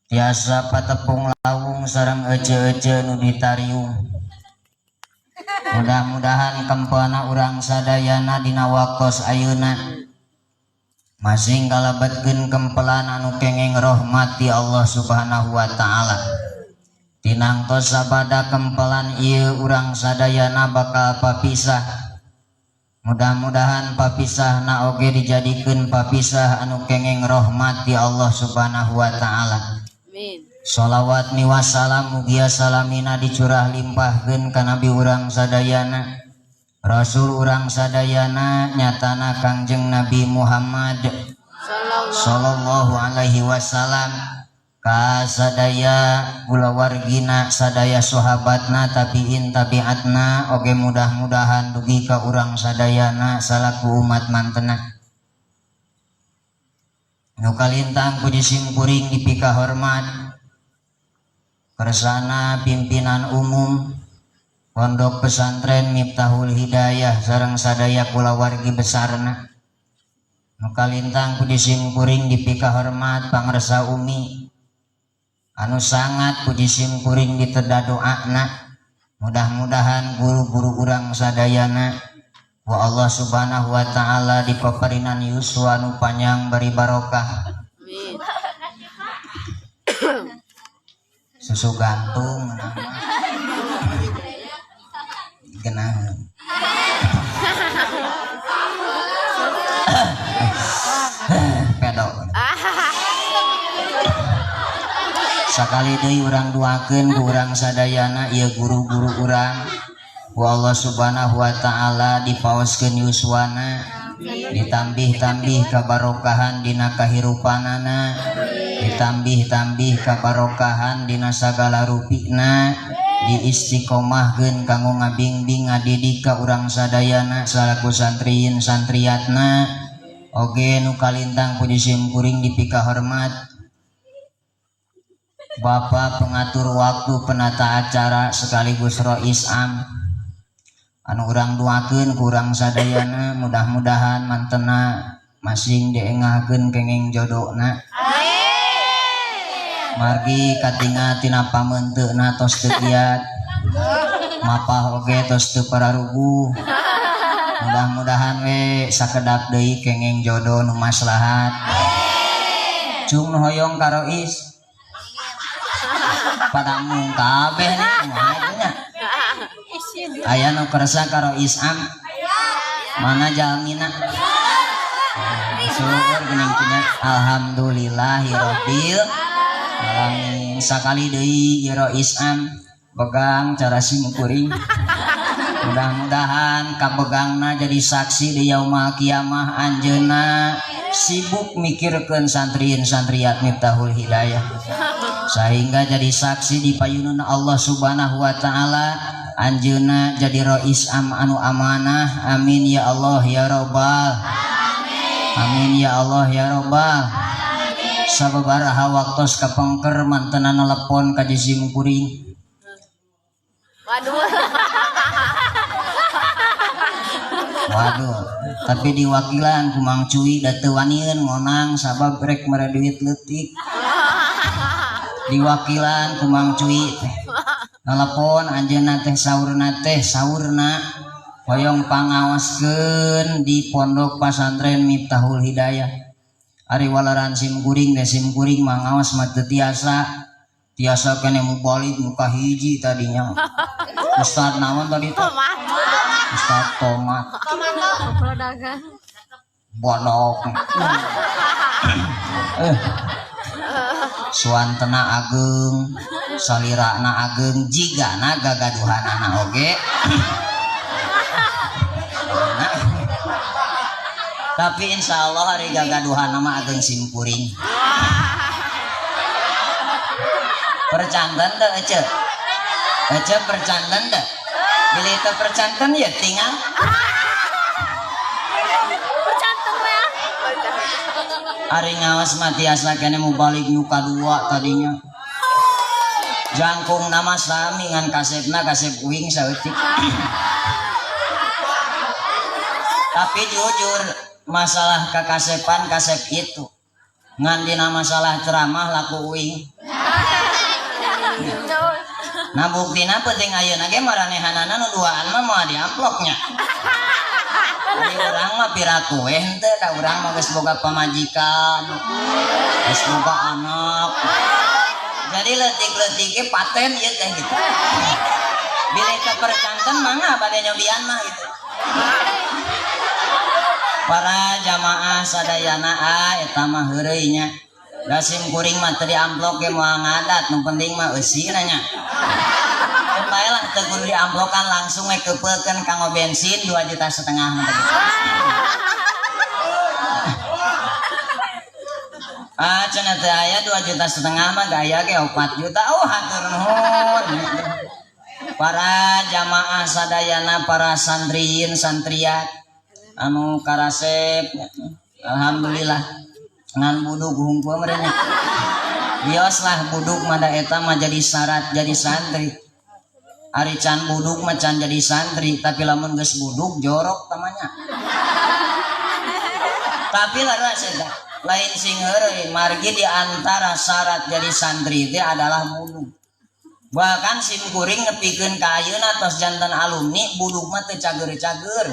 Tiasa patepung lawung sareng ece-ece nu ditariung. Mudah-mudahan kempelna urang sadayana dina waktos ayeuna masing kalebetkeun kempelan anu kenging rahmat ti Allah Subhanahu wa taala. Tinangtos sabada kempelan ieu urang sadayana bakal papisah. Mudah-mudahan papisahna oge dijadikeun papisah anu kenging rahmat ti Allah Subhanahu wa taala. Amin. Shalawat miwassalam mugia salamina dicurah limpahkeun ka nabi urang sadayana, Rasul urang sadayana, nyatana Kangjeng Nabi Muhammad sallallahu alaihi wasallam, ka sadaya kulawargina, sadaya sahabatna, tabiin tabiatna, oge mudah-mudahan dugi ka urang sadayana salaku umat mantena. Nu kalintang ku simkuring dipika hormat kersana pimpinan umum Pondok Pesantren Miftahul Hidayah sareng sadaya kulawargi besarna. Nu kalintang ku simkuring dipika hormat pangersa umi anu sangat puji simkuring diteda doana. Mudah-mudahan guru-guru urang sadayana wa Allah Subhanahu wa taala dipaparinan yuswa nu panjang bari barokah. Amin. Susu gantung genaheun. Pedo. Sakali deui urang duakeun ku urang sadayana ieu guru-guru urang ku Allah Subhanahu wa taala dipaoskeun yuswana, ditambih-tambih kabarokahan dina kahirupanana, ditambih-tambih kabarokahan dina sagala rupina, diistiqomahkeun kanggo ngabingbing ngadidik ka urang sadayana salaku santriin santriatna. Oge nu kalintang puji simkuring dipika hormat Bapak pengatur waktu penata acara sekaligus rois am anu urang duakeun ku urang sadayana mudah-mudahan mantena masing diengahkeun kenging jodona. Margi katinga tina pamenteuna tos teu kiat mapah oge tos teu pararuguh. Mudah-mudahan we sakedap deui kenging jodoh nu maslahat. Cung nu hoyong ka rois pada mung kabeh nih kumaha nya. Aya nu kersa ka rois am mana jalmina? Syukur geuning nya. Alhamdulillahirabbil alamin. Sakali deui ieu rois am begang cara simkuring. Mudah-mudahan kabegangna jadi saksi di yaumul kiamah anjeunna sibuk mikirkeun santriin santriat Miftahul Hidayah sehingga jadi saksi di payunun Allah Subhanahu wa taala anjeunna jadi rois am anu amanah. Amin ya Allah ya robbal amin ya Allah ya robbal. Sababaraha waktos kapengker mantena nelepon ka simkuring. Waduh. Waduh, tapi diwakilan ku Mang Cuy da teu wanieun ngonang sabab rek mere duit leutik. Diwakilan ku Mang Cuy teh. Nelepon anjeunna teh saurna teh saurna hoyong pangaoskeun di Pondok Pesantren Miftahul Hidayah. Ari walaran simkuring teh simkuring mah ngaos mah teu tiasa. Tiasa kene mubalik muka hiji tadinya. Ustad naon tadi teh? Ustad tomat. Bodok. Suantena ageng, salirana ageng, jigana gagaduhanana oge. Tapi insya Allah hari gagaduhanana mah ageng simkuring. Percanten teu ece? Ece percanten teu? Bilih teu percanten ya tinggal. Percanten we. Ari ngaos mah tiasa kene mau balik nu kadua tadinya. Jangkung nama sami ngan kasepna kasep uing saeutik. Tapi jujur masalah kakasepan kasep itu. Ngan dina masalah ceramah laku uing. Nah buktina penting ayeuna ge maranehanana nu duaan mah moal diamploknya. Ari urang mah piraku we henteu da urang mah geus boga pamajikan, geus boga anak. Jadi leutik-leutik ge paten ieu teh gitu. Bilih teu percanten mangga bade nyobian mah gitu. Para jamaah sadayana eta mah heureuy nya. Da sim kuring mah teu diamplok ge moal ngadat, nu penting mah eusina nya. Bae lah teu kudu diamplokan langsung we keupeulkeun kanggo bensin 2,5 juta mah teh gitu. Ah cenah teu aya 2,5 juta mah gaya ge 4 juta. Oh hatur nuhun. Para jamaah sadayana, para santriin santriat anu karasep, alhamdulillah ngan buduk hungkul merenya. Bios lah buduk mah da eta mah jadi syarat jadi santri. Ari can buduk mah can jadi santri, tapi lamun geus buduk jorok tamanya. Tapi leres eta, lain sing heureuy, margi di antara syarat jadi santri teh adalah buduk. Bahkan sim kuring nepikeun ka ayeuna tos janten alumni buduk mah teu cager-cager.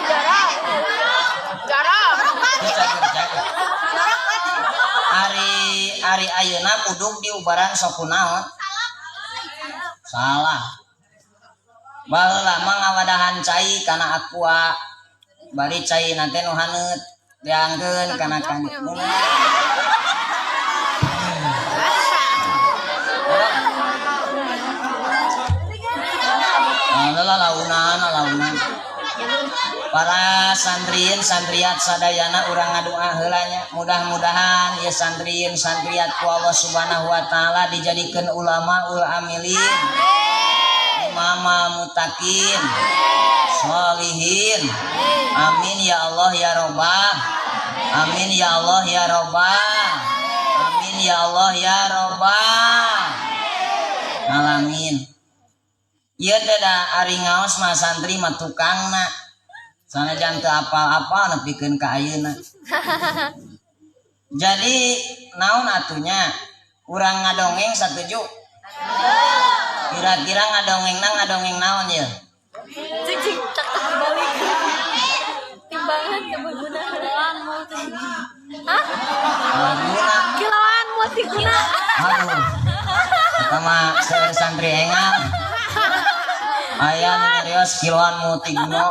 Jorok. Jorok. Teu cager-cager. Ari ayeuna buduk diubaran sok kunaon? Salah. Baheula mah ngawadahan cai kana aqua. Bari cai na teh nu haneut diangkeun kana kan. Lah launan launan. Para santriin santriat sadayana urang ngadua heula nya, mudah-mudahan ya santriin santriat ku Allah Subhanahu wa taala dijadikeun ulama ul amilin, imama mutakin, sholihin. Amin ya Allah ya Robbah. Amin ya Allah ya Robbah. Amin ya Allah ya Robbah. Alamin. Ieu teh da ari ngaos mah santri mah tukangna. Sanajan teu apal-apal nepikeun ka ayeuna. Jadi naon atunya urang ngadongeng satuju? Kira-kira ngadongengna ngadongeng naon ye? Cik cik cak cak dibalik. Timbangan teu berguna. Kilauan multi. Hah? Berguna. Kilauan multiguna. Aduh. Eta mah seueur santri engal. Aya nu nyarios kiloan multiguna.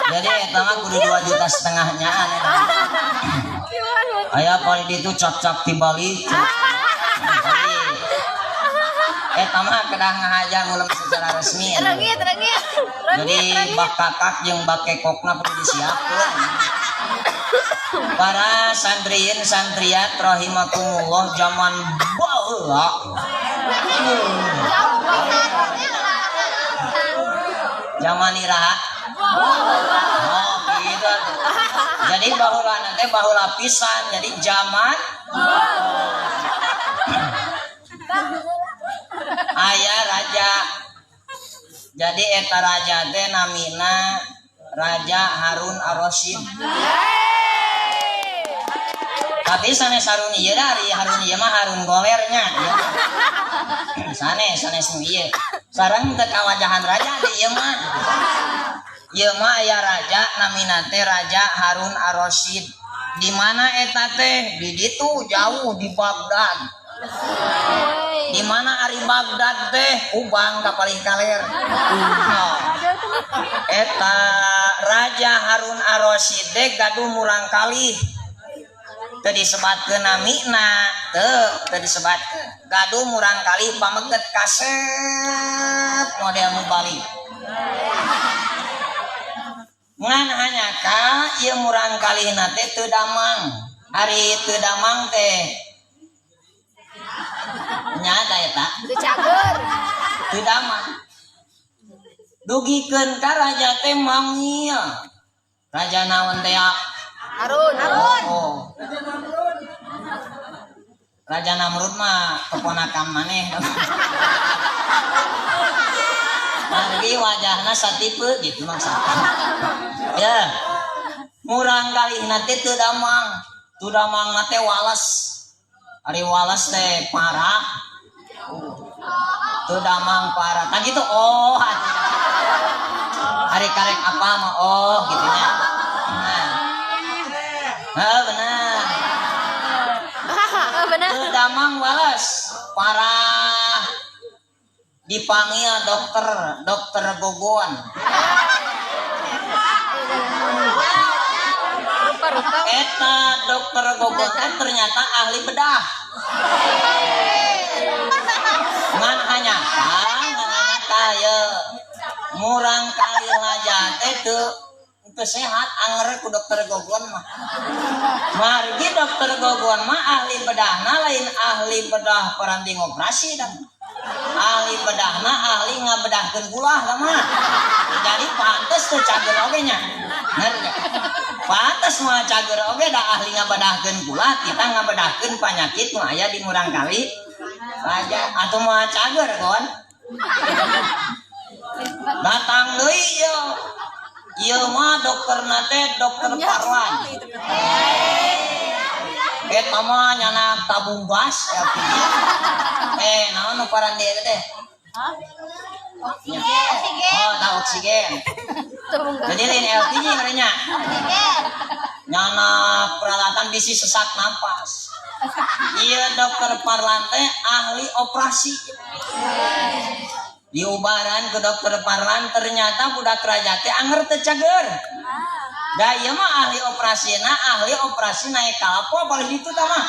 Jadi eta mah kudu 2,5 juta nyaan eta. Aya paling ditu cak-cak tibalik. Jadi eta mah kedah ngahaja ngulem secara resmi. Rengit, rengit. Jadi bak kakak jeung bak kekokna perlu disiapkeun. Para santriin santriat rahimakumullah zaman baheula. Zaman iraha. Oh, gitu. Jadi baheula teh baheula pisan. Jadi zaman aya raja. Jadi eta raja teh namina Raja Harun Ar-Rasyid. Tapi sanes Harun ieu da, ari Harun ieu mah Harun golernya. Sanes sanes nu ieu. Sareng teu kawajahan raja di ieu mah. Ieu mah aya raja namina teh Raja Harun Ar-Rasyid. Di mana eta teh? Di ditu jauh di Baghdad. Di mana ari Baghdad teh? Ubang ka palih kaler. Eta Raja Harun Ar-Rasyid teh gaduh murang kalih. Teu disebatkeun namina, teu disebatkeun. Gaduh murang kalih pameget kasep model mubalik. Ngan hanya ka ieu murang kalihna teh teu damang. Ari teu damang teh nya da eta Teu cager. Teu damang. Dugikeun ka raja teh manggil. Raja naon teh ya? Harun. Harun. Oh. Raja Namrud mah keponakan maneh. Margi wajahna satipe gitu maksudna. Ya. Murang kalihna teh teu damang. Teu damang teh wales. Ari wales teh parah. Teu damang parah. Tah gitu oh. Ari karek apa mah oh gitu nya. Nah. Nah, benar. Ah, benar. Teu damang wales parah, dipanggil dokter, dokter Gogon. Rupa-rupa. Eta dokter Gogon kan ternyata ahli bedah. Ngan hanya ngan hanya kaya murangkalih raja teh teu teu sehat anger ku dokter Gogon mah. Margi dokter Gogon mah ahli bedahna lain ahli bedah paranti ngoperasi dah. Ahli bedahna ahli ngabedahkeun bulah lah mah. Jadi pantes teu cager oge nya. Bener nya? Pantes mah cager oge da ahli ngabedahkeun bulah, kita ngabedahkeun panyakit nu aya di murangkalih raja atau mah cager kon. Datang deui ieu. Ieu mah dokterna teh dokter Parlan. Eta mah nyana tabung gas LPG. Eh, naon nu parandi eta teh? Oh, tahu oksigen. Tabung gas. Jadi lain LPG merenya. Nyana peralatan bisi sesak napas. Iya dokter Parlan teh ahli operasi. Diubaran ke dokter Parlan ternyata budak raja teh anger teu cager. Da ieu mah ahli operasina, ahli operasi naik kalapo paling itu tah mah.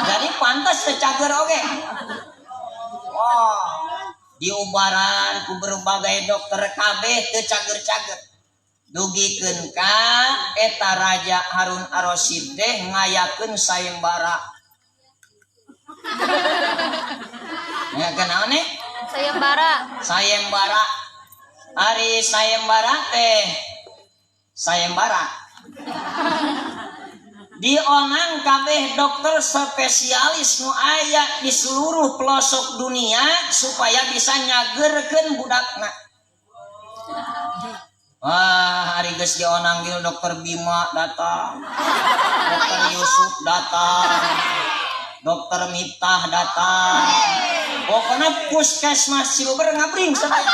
Jadi pantas teu cager oge. Wah, diubaran ku berbagai dokter kabeh teu cager-cager. Dugikeun ka eta Raja Harun Ar-Rasyid teh ngayakeun sayembara. Ngayakeun naon nih? Sayembara. Sayembara. Ari sayembara teh sayembara. Dionang kabeh dokter spesialis nu aya di seluruh pelosok dunia supaya bisa nyagerkeun budakna. Wah, hari geus dionang gil dokter Bima datang, dokter Yusuf datang, dokter Miftah datang. Pokoknya puskesmas Cibeber ngabring sadaya.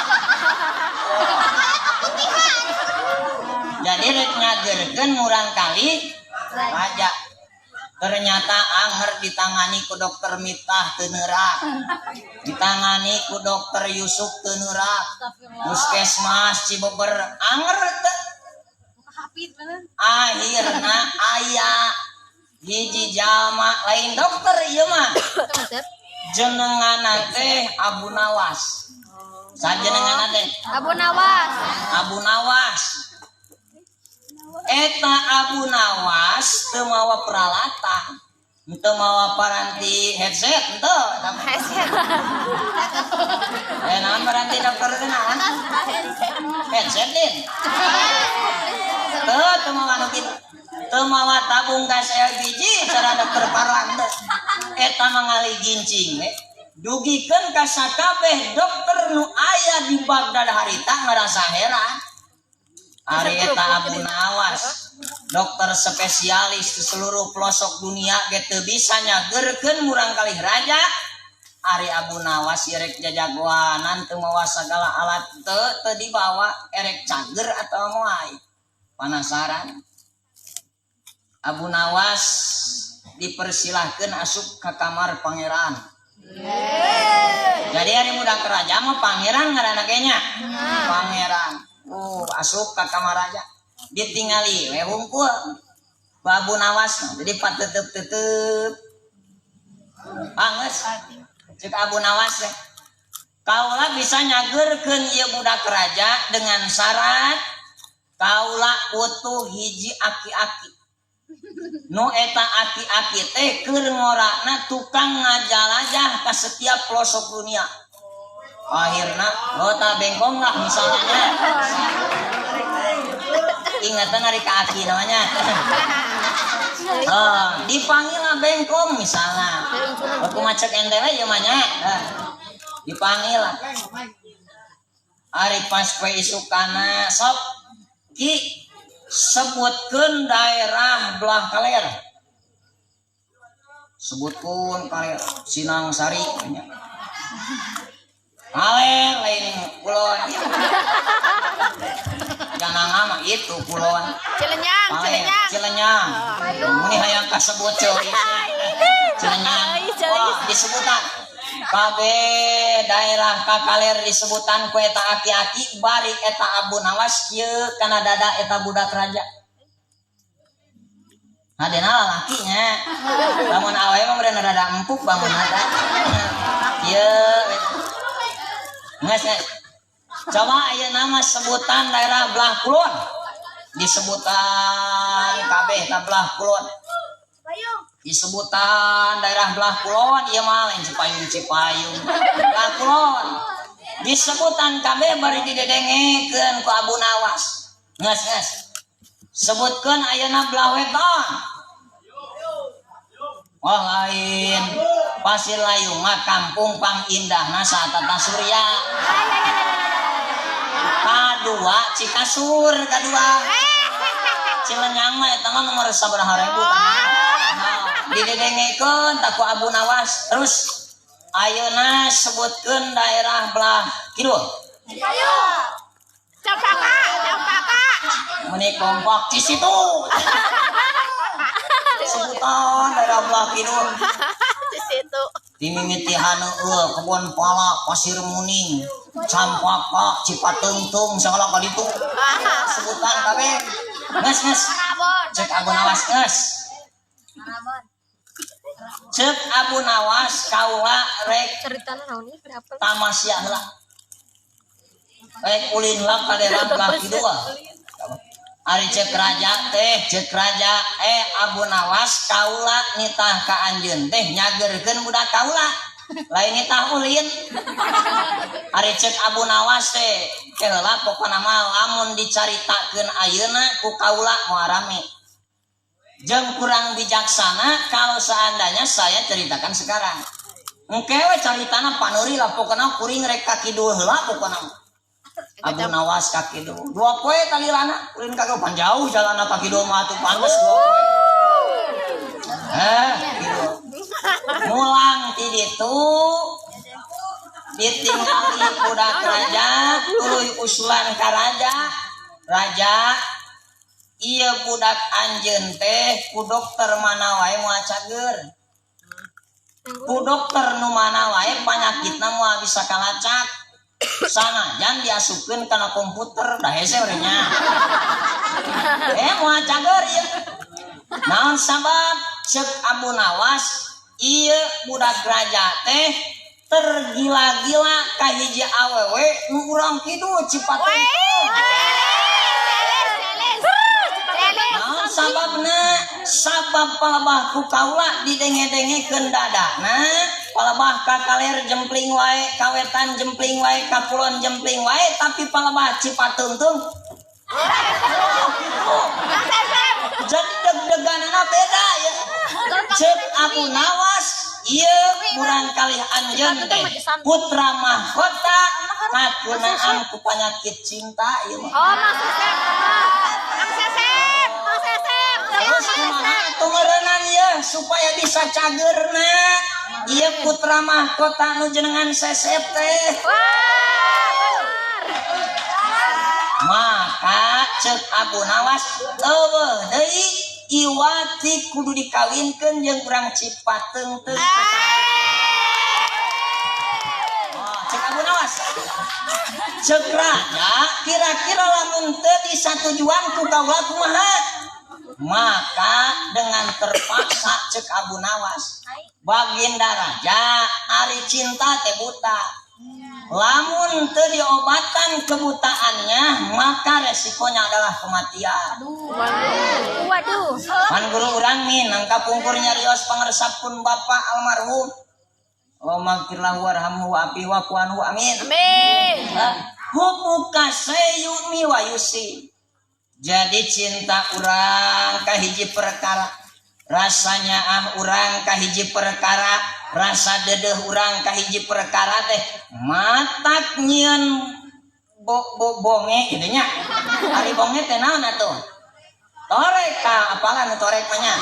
Jadi rek ngagerkeun murangkalih raja. Ternyata anger ditangani ku dokter Miftah teu neurak. Ditangani ku dokter Yusuf teu neurak. Puskesmas Cibeber anger teu. Akhirna aya hiji jalma lain dokter ieu mah. Jenengana teh Abu Nawas. Sajenengana teh Abu Nawas. Abu Nawas. Eta Abu Nawas teu mawa peralatan, teu mawa paranti headset henteu. Headset. Eh naon paranti dokter teh naon? Headset din. Teu teu mawa nu kitu. Teu mawa tabung gas LPG cara dokter Parlan teh. Eta mah ngaligincing we. Dugikeun ka sakabeh dokter nu aya di Baghdad harita ngarasa heran. Ari eta Abu Nawas, dokter spesialis di seluruh pelosok dunia ge teu bisa nyagerkeun murangkalih raja. Ari Abu Nawas ieu rek jajagoanan teu mawa sagala alat teu teu dibawa erek cager atawa moal. Panasaran. Abu Nawas dipersilahkeun asup ka kamar pangeran. Jadi ari budak raja mah pangeran ngaranna ge nya. Pangeran. Asup ka kamar raja. Ditingali we hungkul. Ku Abu Nawas jadi patetep-tetep. Anggeus. Cek Abu Nawas teh. Kaula bisa nyagerkeun ieu budak raja dengan syarat kaula utuh hiji aki-aki. Nu eta aki-aki teh keur ngorana tukang ngajalajah ka setiap pelosok dunia. Akhirna oh ta bengkong lah misalnya nya. Ingatan ari ka aki namanya. Oh, dipanggil lah bengkong misalnya. Aku macet ente we ieu mah nya. Dipanggil lah. Ari pas poe isukana sok ki sebutkeun daerah belah kaler. Sebutkeun kaler Sinang Sari nya. Kaler lain kulon. Jangan mah itu kulon. Cilenyang, Kaler, Cilenyang. Cilenyang. Muni hayang kasebut ceulis. Cilenyang. Wah, disebutan. Kabeh daerah kakaler disebutan ku eta aki-aki, bari eta Abu Nawas kieu kana dada eta budak raja. Hadena lalakinya. Lamun awewe mah meureun rada empuk bangun eta. Kieu. Geus, geus. Coba ayeuna mah sebutan daerah belah kulon. Disebutan kabeh ta belah kulon. Disebutan daerah belah kulon ieu mah lain Cipayung Cipayung. Belah kulon. Disebutan kabeh bari didedengekeun ku Abu Nawas. Geus, geus. Sebutkeun ayeuna belah wetan. Wah, lain. Pasir Layung mah kampung pangindahna saat tata surya. Kadua Cikasur kadua. Cilenyang mah eta mah nomor sabaraha ribu tah. Nah, didedengekeun tah ku Abu Nawas. Terus ayeuna sebutkeun daerah belah kidul. Campaka, Campaka. Meni kompak di situ. Sebutan daerah belah kidul. Di situ. Dimimiti haneueul, Kebon Pala, Pasir Muning, Campaka, Cipateungteung, segala ka ditu. Sebutan kabeh. Geus, geus. Cek Abu Nawas, geus. Cek Abu Nawas, kaula rek Ceritana naon ieu berapa? Tamasya heula. Rek ulin lah ka daerah belah kidul. Ari cek raja teh, cek raja, "Eh Abu Nawas, kaula nitah ka anjeun teh nyageurkeun budak kaula. Lain nitah ulin." Ari cek Abu Nawas teh, "Ke heula pokona mah lamun dicaritakeun ayeuna ku kaula moal rame. Jeung kurang bijaksana kalau seandainya saya ceritakan sekarang. Engke we caritana pandeuri lah, pokona kuring rek ka kidul heula pokona mah." Abu Nawas ka kidul. 2 poe talilana, ulin kagak pan jauh jalanna ka kidul mah atuh pantes 2 poe. Eh, kidul. Mulang ti ditu ditinggali budak raja, tuluy usulan ka raja. "Raja, ieu budak anjeun teh ku dokter mana wae moal cager. Ku dokter nu mana wae panyakitna moal bisa kalacak. Sanajan diasupkeun kana komputer da hese we nya. Eh, moal cager ieu. Naon sabab?" Ceuk Abu Nawas, "Ieu budak raja teh tergila-gila ka hiji awewe nu urang kidul Cipateungteung." "Naon sababna? Sabab palebah ku kaula didenge-dengekeun dadana palebah ka kaler jempling wae, ka wetan jempling wae, ka kulon jempling wae, tapi palebah Cipateungteung oh, gitu. Jadi deg-deganana beda ya." Cek Abu Nawas, "Ieu murang kalih anjeun teh putra mahkota kakeunaan ku penyakit cinta ieu mah." Oh, Mang Sesep, Mang Sesep, Mang Sesep. "Terus kumaha atuh meureunan ieu supaya bisa cagerna ieu putra mahkota nu jenengan sesep teh?" Wah, benar. Maka cek Abu Nawas, "Euweuh deui iwati kudu dikawinkeun jeung urang Cipateungteung." Oh, cek Abu Nawas. Cek raja, "Kira-kira lamun teu disatujuan ku kaula kumaha?" Maka dengan terpaksa cek Abu Nawas, "Baginda raja, ari cinta teh buta. Lamun teu diobatan kebutaannya, maka resikonya adalah kematian." Waduh. Pan guru urang min nangka pungkur nyarios pangaresap pun bapak almarhum. Allahumma ighfirlahu warhamhu wa'afihi wa'fu anhu, amin. Amin. Hubbuka sayumi wa yusi. Jadi cinta urang ka hiji perkara, rasanya ah urang ka hiji perkara, rasa dedeh urang ka hiji perkara teh matak nyieun bo, bo, bonge gitu nya. Ari bonge teh naon atuh? Torek ka apalan nu torek mah nya.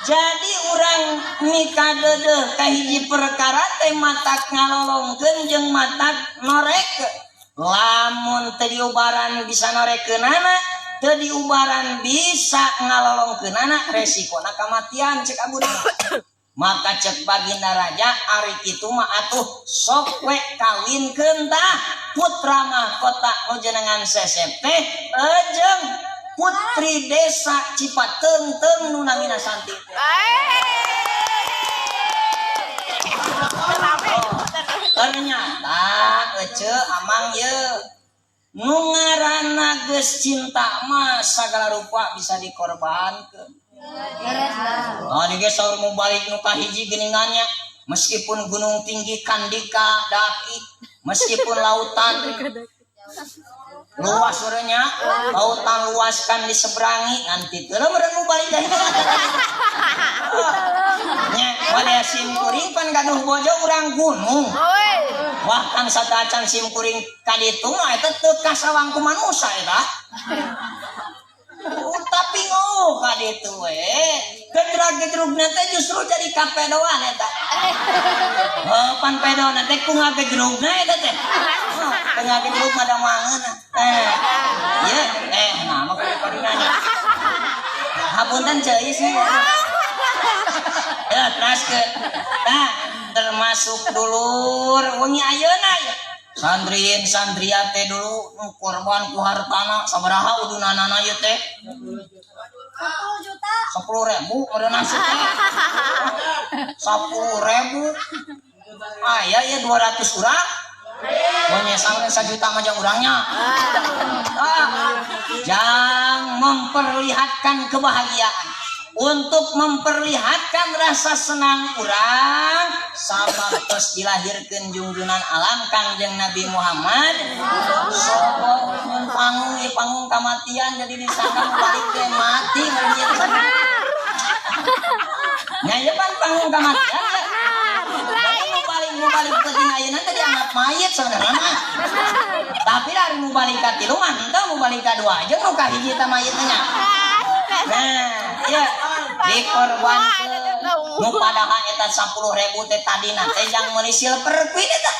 Jadi urang mikadeudeuh ka hiji perkara teh matak ngalolongkeun jeung matak norek. Lamun teu diubaran bisa norekeunana, teu diubaran bisa ngalolongkeunana, resikona kamatian, cek Abu Daud. Maka cek baginda raja, ari kitu mah atuh sok we kawinkeun tah putra mahkota nu jenengan Sesep teh jeung putri desa Cipateungteung nu namina Santi teh. Ternyata ece amang ye nu ngaranna geus cinta mah sagala rupa bisa dikorbankeun. Tadi ge saur mubalig nu kahiji geuningannya, meskipun gunung tinggi kandika daki, meskipun lautan luas urangnya, lautan luas kan diseberangi, nanti teu meureun mubalig deui. Nya, pada sim kuring pan gaduh bojo urang gunung. Bahkan sateuacan sim kuring ka ditu mah eta teu kasawang ku manusa eta. Tapi ngoh ka ditu we. Gedrag-gedrugna teh justru jadi kapedoan eta. Oh, pan pedona teh ku ngagedrugna eta teh. Oh, teu ngagedrug mah da mangeuna. Ieu nah mah kudu kudu nanya. Hapunten ceuis nih. Ya, terus ke. Nah, termasuk dulur wengi ayeuna ya. Santriin santriat teh dulu nu korban ku hartana sabaraha udunanana ieu teh? 10 juta. 10.000 meureun nasi teh. 10.000. Aya ieu 200 urang. Pokoknya sampai 1 juta mah jang urangnya. Ah, jangan memperlihatkan kebahagiaan. Untuk memperlihatkan rasa senang urang sabab tos dilahirkeun junjunan alam Kangjeng Nabi Muhammad. Sobo mun panggung ieu panggung kamatian, jadi disangka balik teh mati meureun ieu teh. Nya ieu pan panggung kamatian ya. Jadi mubalig penting ayeuna teh dianggap mayit sebenarnya mah. Tapi dari mubalig ka tilu mah henteu, mubalig ka dua jeung nu ka hiji teh mayitna nya. Nah, ya dikorbankeun. Nu padahal eta 10.000 teh tadina teh jang meuli Silver Queen eta.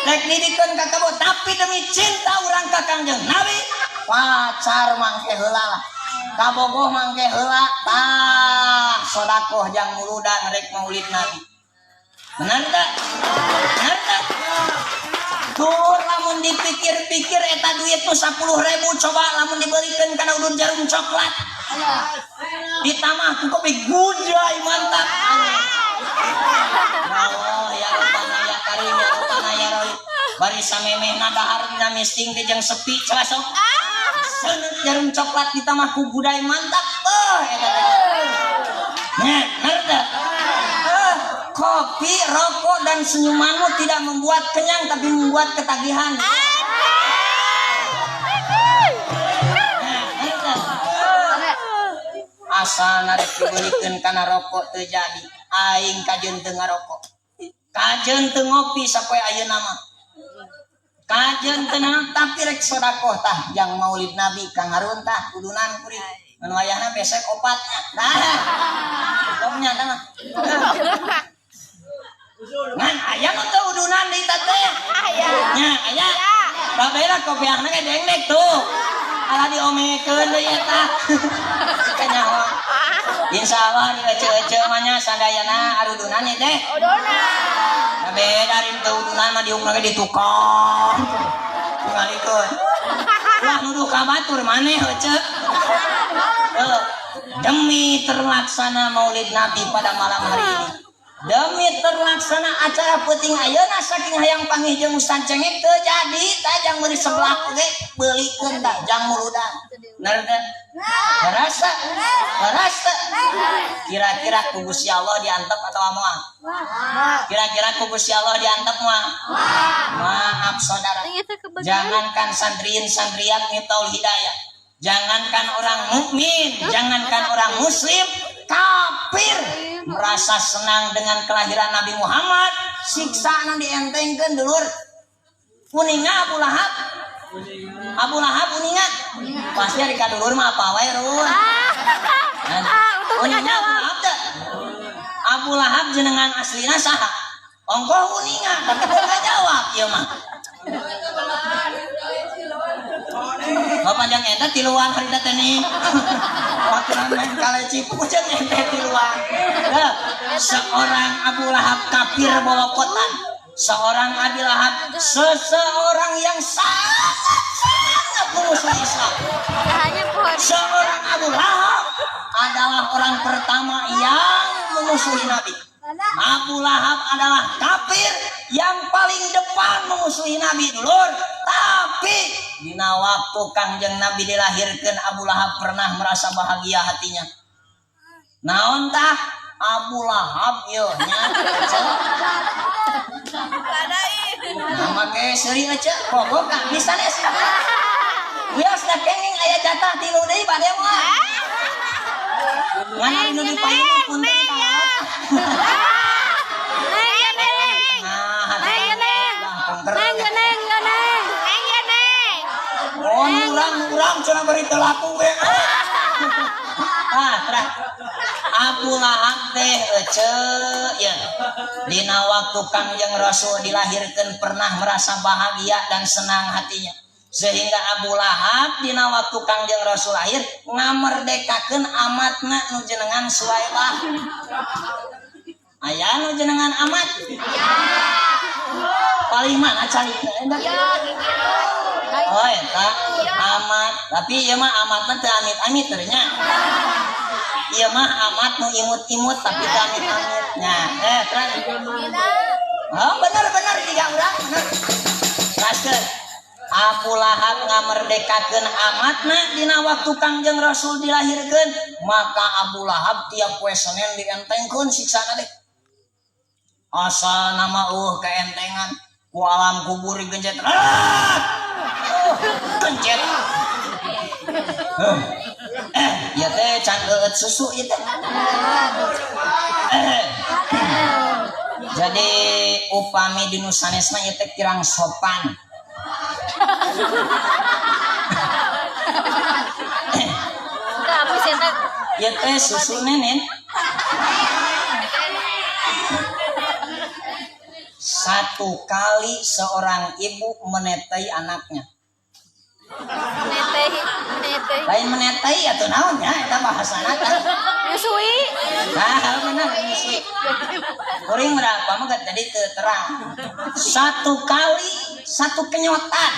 Rek dibikeun ka kebo, tapi demi cinta urang ka Kangjeng Nabi, pacar mangke heula lah. Kabogoh mangke heula tah sodakoh jang muludan rek maulid Nabi. Benar tak? Benar tak? Tur lamun dipikir-pikir eta duit tuh 10.000, coba lamun dibelikan kana udun jarum coklat. Ditambah ku kopi Gudai mantap. Ya Allah ya Rabbana ya Karim ya Rabbana ya Rahim. Bari samemehna dahar dina misting teh jeung sepi, coba sok. Seuneut jarum coklat ditambah ku Gudai mantap. Oh, eta teh. Nya, bener teh? Kopi, rokok, dan senyumanmu tidak membuat kenyang, tapi membuat ketagihan. Nah, bener teh? Asal narek dibelikeun kana rokok teu jadi. Aing kajeun teu ngarokok. Kajeun teu ngopi sapoe ayeuna mah. Kajeun teu naon, tapi rek sodakoh tah jang maulid Nabi kang harun tah udunan kuring. Nu wayahna besek opatnya. Nah. Gomnya tah mah. Ngan aya nu teu udunan deui teh. Aya. Nya aya. Babela kopiahna ge dengdek tuh. Ala diomekeun deui eta. Kanyaho. Insyaallah di ece-ece mah nya sadayana arudunan ieu teh. Udunan. Nah, beda ari teu udunan mah diukna ge di tukang. Tingalikeun. Ulah nuduh ka batur maneh ece. Tuh. Demi terlaksana Maulid Nabi pada malam hari ini. Demi terlaksana acara peuting ayeuna saking hayang panggih jeung Ustaz Cengek teu jadi tah jang meuli seblak ge beulikeun tah jang muludan. Bener teh? Rasa? Rasa? Kira-kira ku Gusti Allah diantep atau moal? Kira-kira ku Gusti Allah diantep moal? Maaf saudara. Jangankan santriin santriat Miftahul Hidayah. Jangankan orang mukmin, jangankan orang muslim, kafir merasa senang dengan kelahiran Nabi Muhammad, siksa dientengkeun dulur. Uninga Abu Lahab. Abu Lahab uninga. Pasti ari ka dulur mah apa wae run. Nah, Uninga Abu Lahab teu? Abu Lahab jenengan aslina saha? Ongkoh uninga, tapi teu ngajawab ieu mah. Oh panjang ente tiluan harita teh nih. Waktu main kaleci pucung ente tiluan. Nah, seorang Abu Lahab kafir bolokotan. Seorang Abi Lahab seseorang yang sangat sangat memusuhi Islam. Seorang Abu Lahab adalah orang pertama yang memusuhi Nabi. Abu Lahab adalah kafir yang paling depan memusuhi Nabi dulur. Tapi dina waktu Kangjeng Nabi dilahirkan, Abu Lahab pernah merasa bahagia hatinya. Naon tah Abu Lahab yo nya. Nama ke seuri aja pokok ka bisa nes. Wios da kenging aya jatah tilu deui bade mah. Ngan ari nu dipayun punten ka. Neng ya neng. Nah, Neng ya neng. Neng ya neng ya neng. Neng ya neng. Oh, urang cenah bari teu laku we. Ah, terah. Abu Lahab teh ece ya. Dina waktu Kangjeng Rasul dilahirkan pernah merasa bahagia dan senang hatinya. Sehingga Abu Lahab dina waktu Kangjeng Rasul lahir ngamerdekakeun amatna nu jenengan Suwaibah. Aya nu jenengan amat? Paling mana cari? Oh, eta amat. Tapi ieu mah amatna teu amit-amit nya. Ieu mah amat nu imut-imut tapi teu amit-amit nya. Terus. Oh, bener bener tiga urang bener. Teraskeun. Abu Lahab ngamerdekakeun amatna dina waktu Kangjeng Rasul dilahirkeun, maka Abu Lahab tiap poe Senin dientengkeun siksana deh. Asa nama kaentengan ku alam kubur digencet. Ah! Oh, gencet. Ya teh can eueut susu ieu teh. Jadi upami di nu sanesna ieu teh kirang sopan. Ieu teh susu nenen. Satu kali seorang ibu menetai anaknya. Menetai. Lain menetai atau naon ya, eta bahasana teh. Nyusui. Nah, benar nyusui. Kuring berapa mah jadi teu terang. Satu kali satu kenyotan.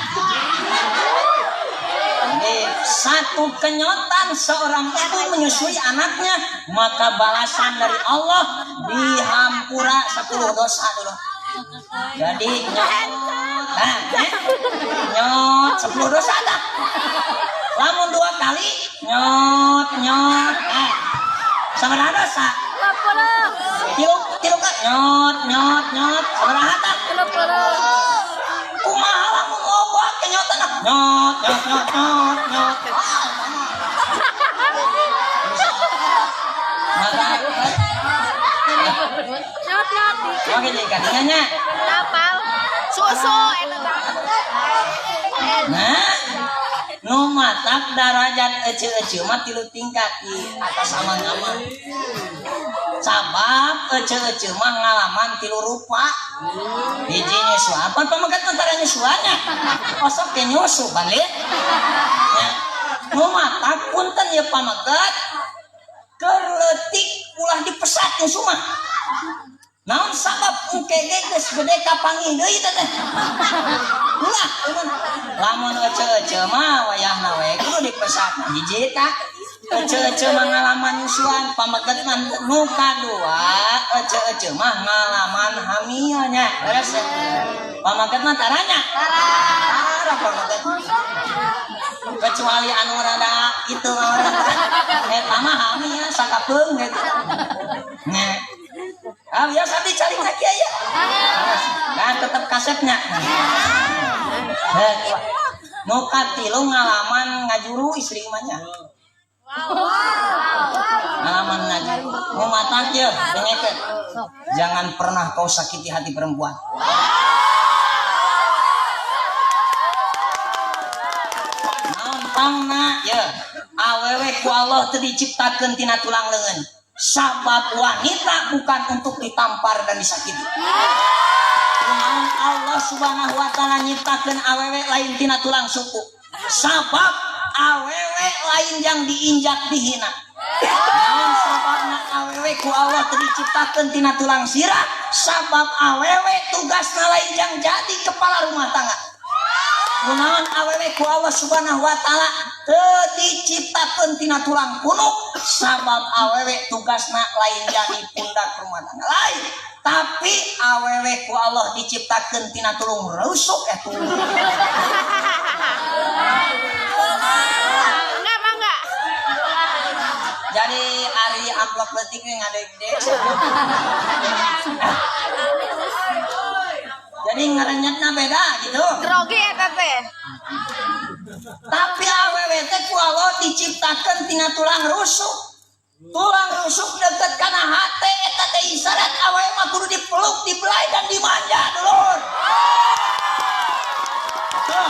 Jadi satu kenyotan seorang ibu menyusui anaknya, maka balasan dari Allah dihampura 10 dosa dulu. Jadi nyot, nah, nyot 10 dosa dah. Lamun 2 kali nyot nyot, nah, sabaraha dosa? 20. Tilu ka nyot nyot nyot sabaraha tah? 30. Kumaha lamun loba kenyotan nyot nyot nyot nyot nyot. Maka nyot nyot. Oke, jadi katingannya. Apal. Susu eta tah. Nah, nu matak darajat ece-ece mah 3 tingkat di atas amang-amang. Sabab ece-ece mah ngalaman 3 rupa. Hiji nyusuan, pan pamegat tentara nyusuannya. Osok ke nyusu pan lieu. Nya, nu matak punten ieu pamegat keur leutik ulah dipesat nyusu mah. Naon sabab engke ge geus gede kapanggih deui teh teh. Ulah lamun ece-ece mah wayahna we kudu dipesat. Hiji tah ece-ece mah ngalaman nyusuan pameget mah nu kadua ece-ece mah ngalaman hamilnya. Beres ya? Pameget mah taranya. Tara pameget. Kecuali anu rada itu eta mah hamil sakapeung gitu. Nya. Ah, biasa dicari ka kieu ya. Nah, tetep kasepnya. Nu katilu ngalaman ngajuru istri mah nya. Ngalaman ngajuru. Nu matak ye, dengekeun. Jangan pernah kau sakiti hati perempuan. Naon Pangna ya, awewe ku Allah teu diciptakeun tina tulang leungeun. Sabab wanita bukan untuk ditampar dan disakiti. Kunaon Allah Subhanahu wa taala nyiptakeun awewe lain tina tulang suku? Sabab awewe lain yang diinjak, dihina. Naon sababna awewe ku Allah teu diciptakeun tina tulang sirah? Sabab awewe tugasna lain yang jadi kepala rumah tangga. Kunaon awewe ku Allah Subhanahu wa taala teu diciptakeun tina tulang punuk? Sabab awewe tugasna lain jadi pundak rumah tangga, lain. Tapi awewe ku Allah diciptakeun tina tulung rusuk, eh, tulung. Enggak apa enggak? Jadi ari amplop leutik ge ngadegde. Jadi ngarenyetna beda gitu. Grogi eta teh. Tapi awewe teh ku Allah diciptakeun tina tulang rusuk. Tulang rusuk deket kana hate, eta teh isyarat awewe mah kudu dipeluk, dibelai, dan dimanja, dulur. Tuh.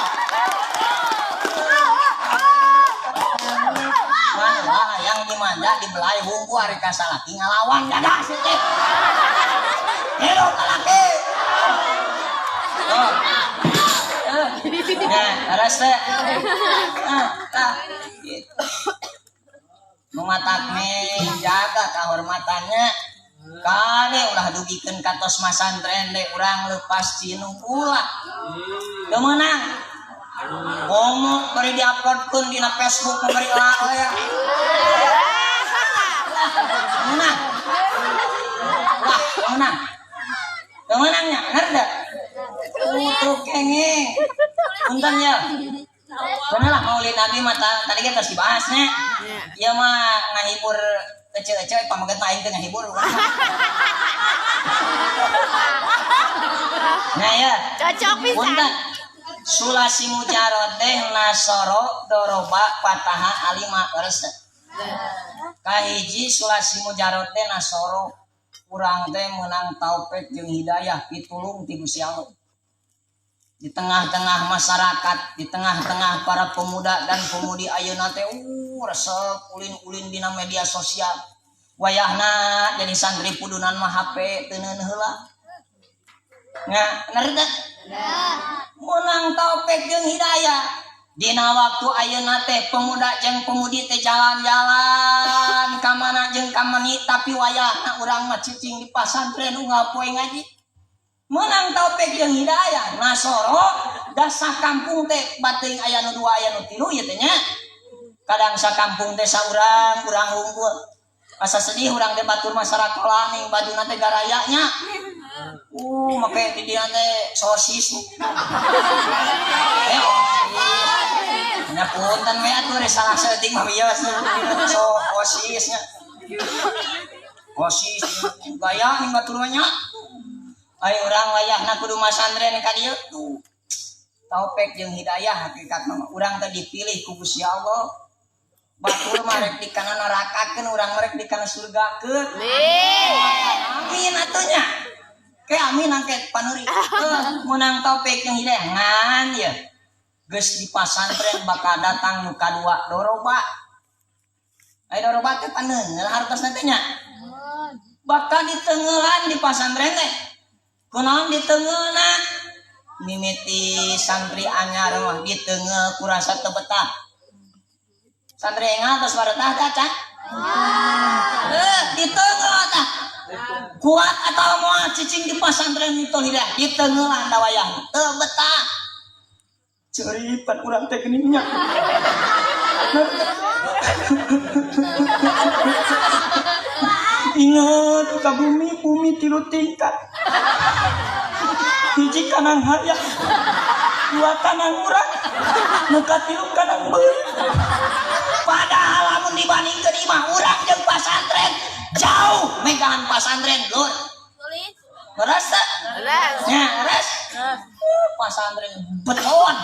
Mana yang dimanja, dibelai hungku, ari ka salaki ngalawan dadah sih teh. Hidup lalaki. Tuh. Nah, leres teh. Nah, tah, gitu. Nu matak jaga kehormatannya. Kade ulah dugikeun ka tos masantren deh urang lepas cinung, ulah. Teu meunang. Ngomong bari diuploadkeun dina Facebook, bari lah ya. Meunang. Ulah, meunang. Teu meunangnya, bener teu? Utuh kenging. Punten ya. Bener lah, Maulid Nabi mah tadi kita terus dibahasnya. Ieu mah ngahibur ece-ece, pameget mah aing teh ngahibur. Nah ya. Cocok pisan. Punten. Sulasi mujarot teh nasoro doroba pataha alima, leres teh? Kahiji, sulasi mujarot teh nasoro, urang teh menang taufik jeung hidayah, pitulung ti Gusti Allah. Di tengah-tengah masyarakat, di tengah-tengah para pemuda dan pemudi ayeuna teh resep ulin-ulin dina media sosial. Wayahna jadi santri pudunan mah HP teu heula. Nya, bener teh? Menang taufik jeung hidayah. Dina waktu ayeuna teh pemuda jeung pemudi teh jalan-jalan ka mana jeung ka mani, tapi wayahna urang mah cicing di pasantren unggal poe ngaji. Menang taufik jeung hidayah. Nasoro da kampung teh bating aya nu dua, aya nu tilu ieu teh nya. Kadang sakampung teh saurang, urang hungkul. Asa sedih urang teh, batur masyarakat ning bajuna teh garayanya. Make di dieu teh sosis. Eh, osis. Nya punten we atuh, rek salah saeutik mah wios so osisnya. Osis gaya ning batur mah nya. Ayo urang wayahna kudu masantren ka dieu tuh. Taufik jeung hidayah hakikatna mah urang teh dipilih ku Gusti Allah. Batur mah rek di kana nerakakeun, urang mah rek di kana surgakeun. Amin atuh nya. Ke amin angket panuri. Menang taufik jeung hidayah ngan ya. Geus di pasantren bakal datang nu kadua, doroba. Aya doroba teh paneunggeul hartosna teh nya. Bakal ditengelan di pasantren teh. Kunaon ditengeulna? Mimiti santri anyar mah diteunggeul ku rasa teu betah. Santri engal tos baretah teh can? Eh, diteunggeul tah. Kuat atau moal cicing di pasantren itu hidayah, diteungeulan da wayahna teu betah. Ceuripan urang teh geuning nya. Ingat ka bumi, bumi tilu tingkat. Hiji kanang hayang, dua kanang urang, nu katilu kanang beurit. Padahal lamun dibandingkeun imah urang jeung pasantren jauh megahan pasantren, lur. Leres teu? Leres. Nya, leres. Pasantren beton.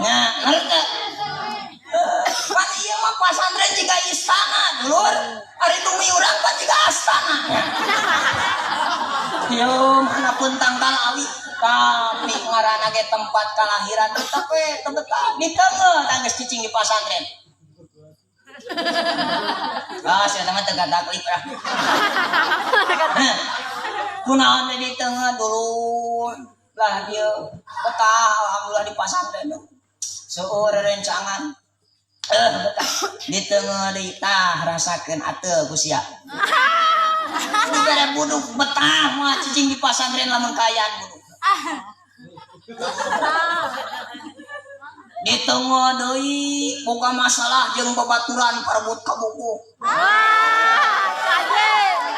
Nya, leres teu? Pan ieu mah pasantren jiga istana, dulur. Ari bumi urang pan jiga astana. Yo, mana pun tangkal awi, tapi ngaranna ge tempat kalahiran tetep we teu betah. Diteungeuh tah geus cicing di pasantren. Ah, sia mah teu taklif lah. Kunaon teh diteungeuh dulu lah dia betah, alhamdulillah di pasantren. Seueur rencangan. Betah. Diteungeuh deui tah rasakeun ateu ku sia. Dibere buduk betah mah cicing di pasantren lamun kaayaan buduk. Diteungeuh deui boga masalah jeung babaturan parebut ka buku.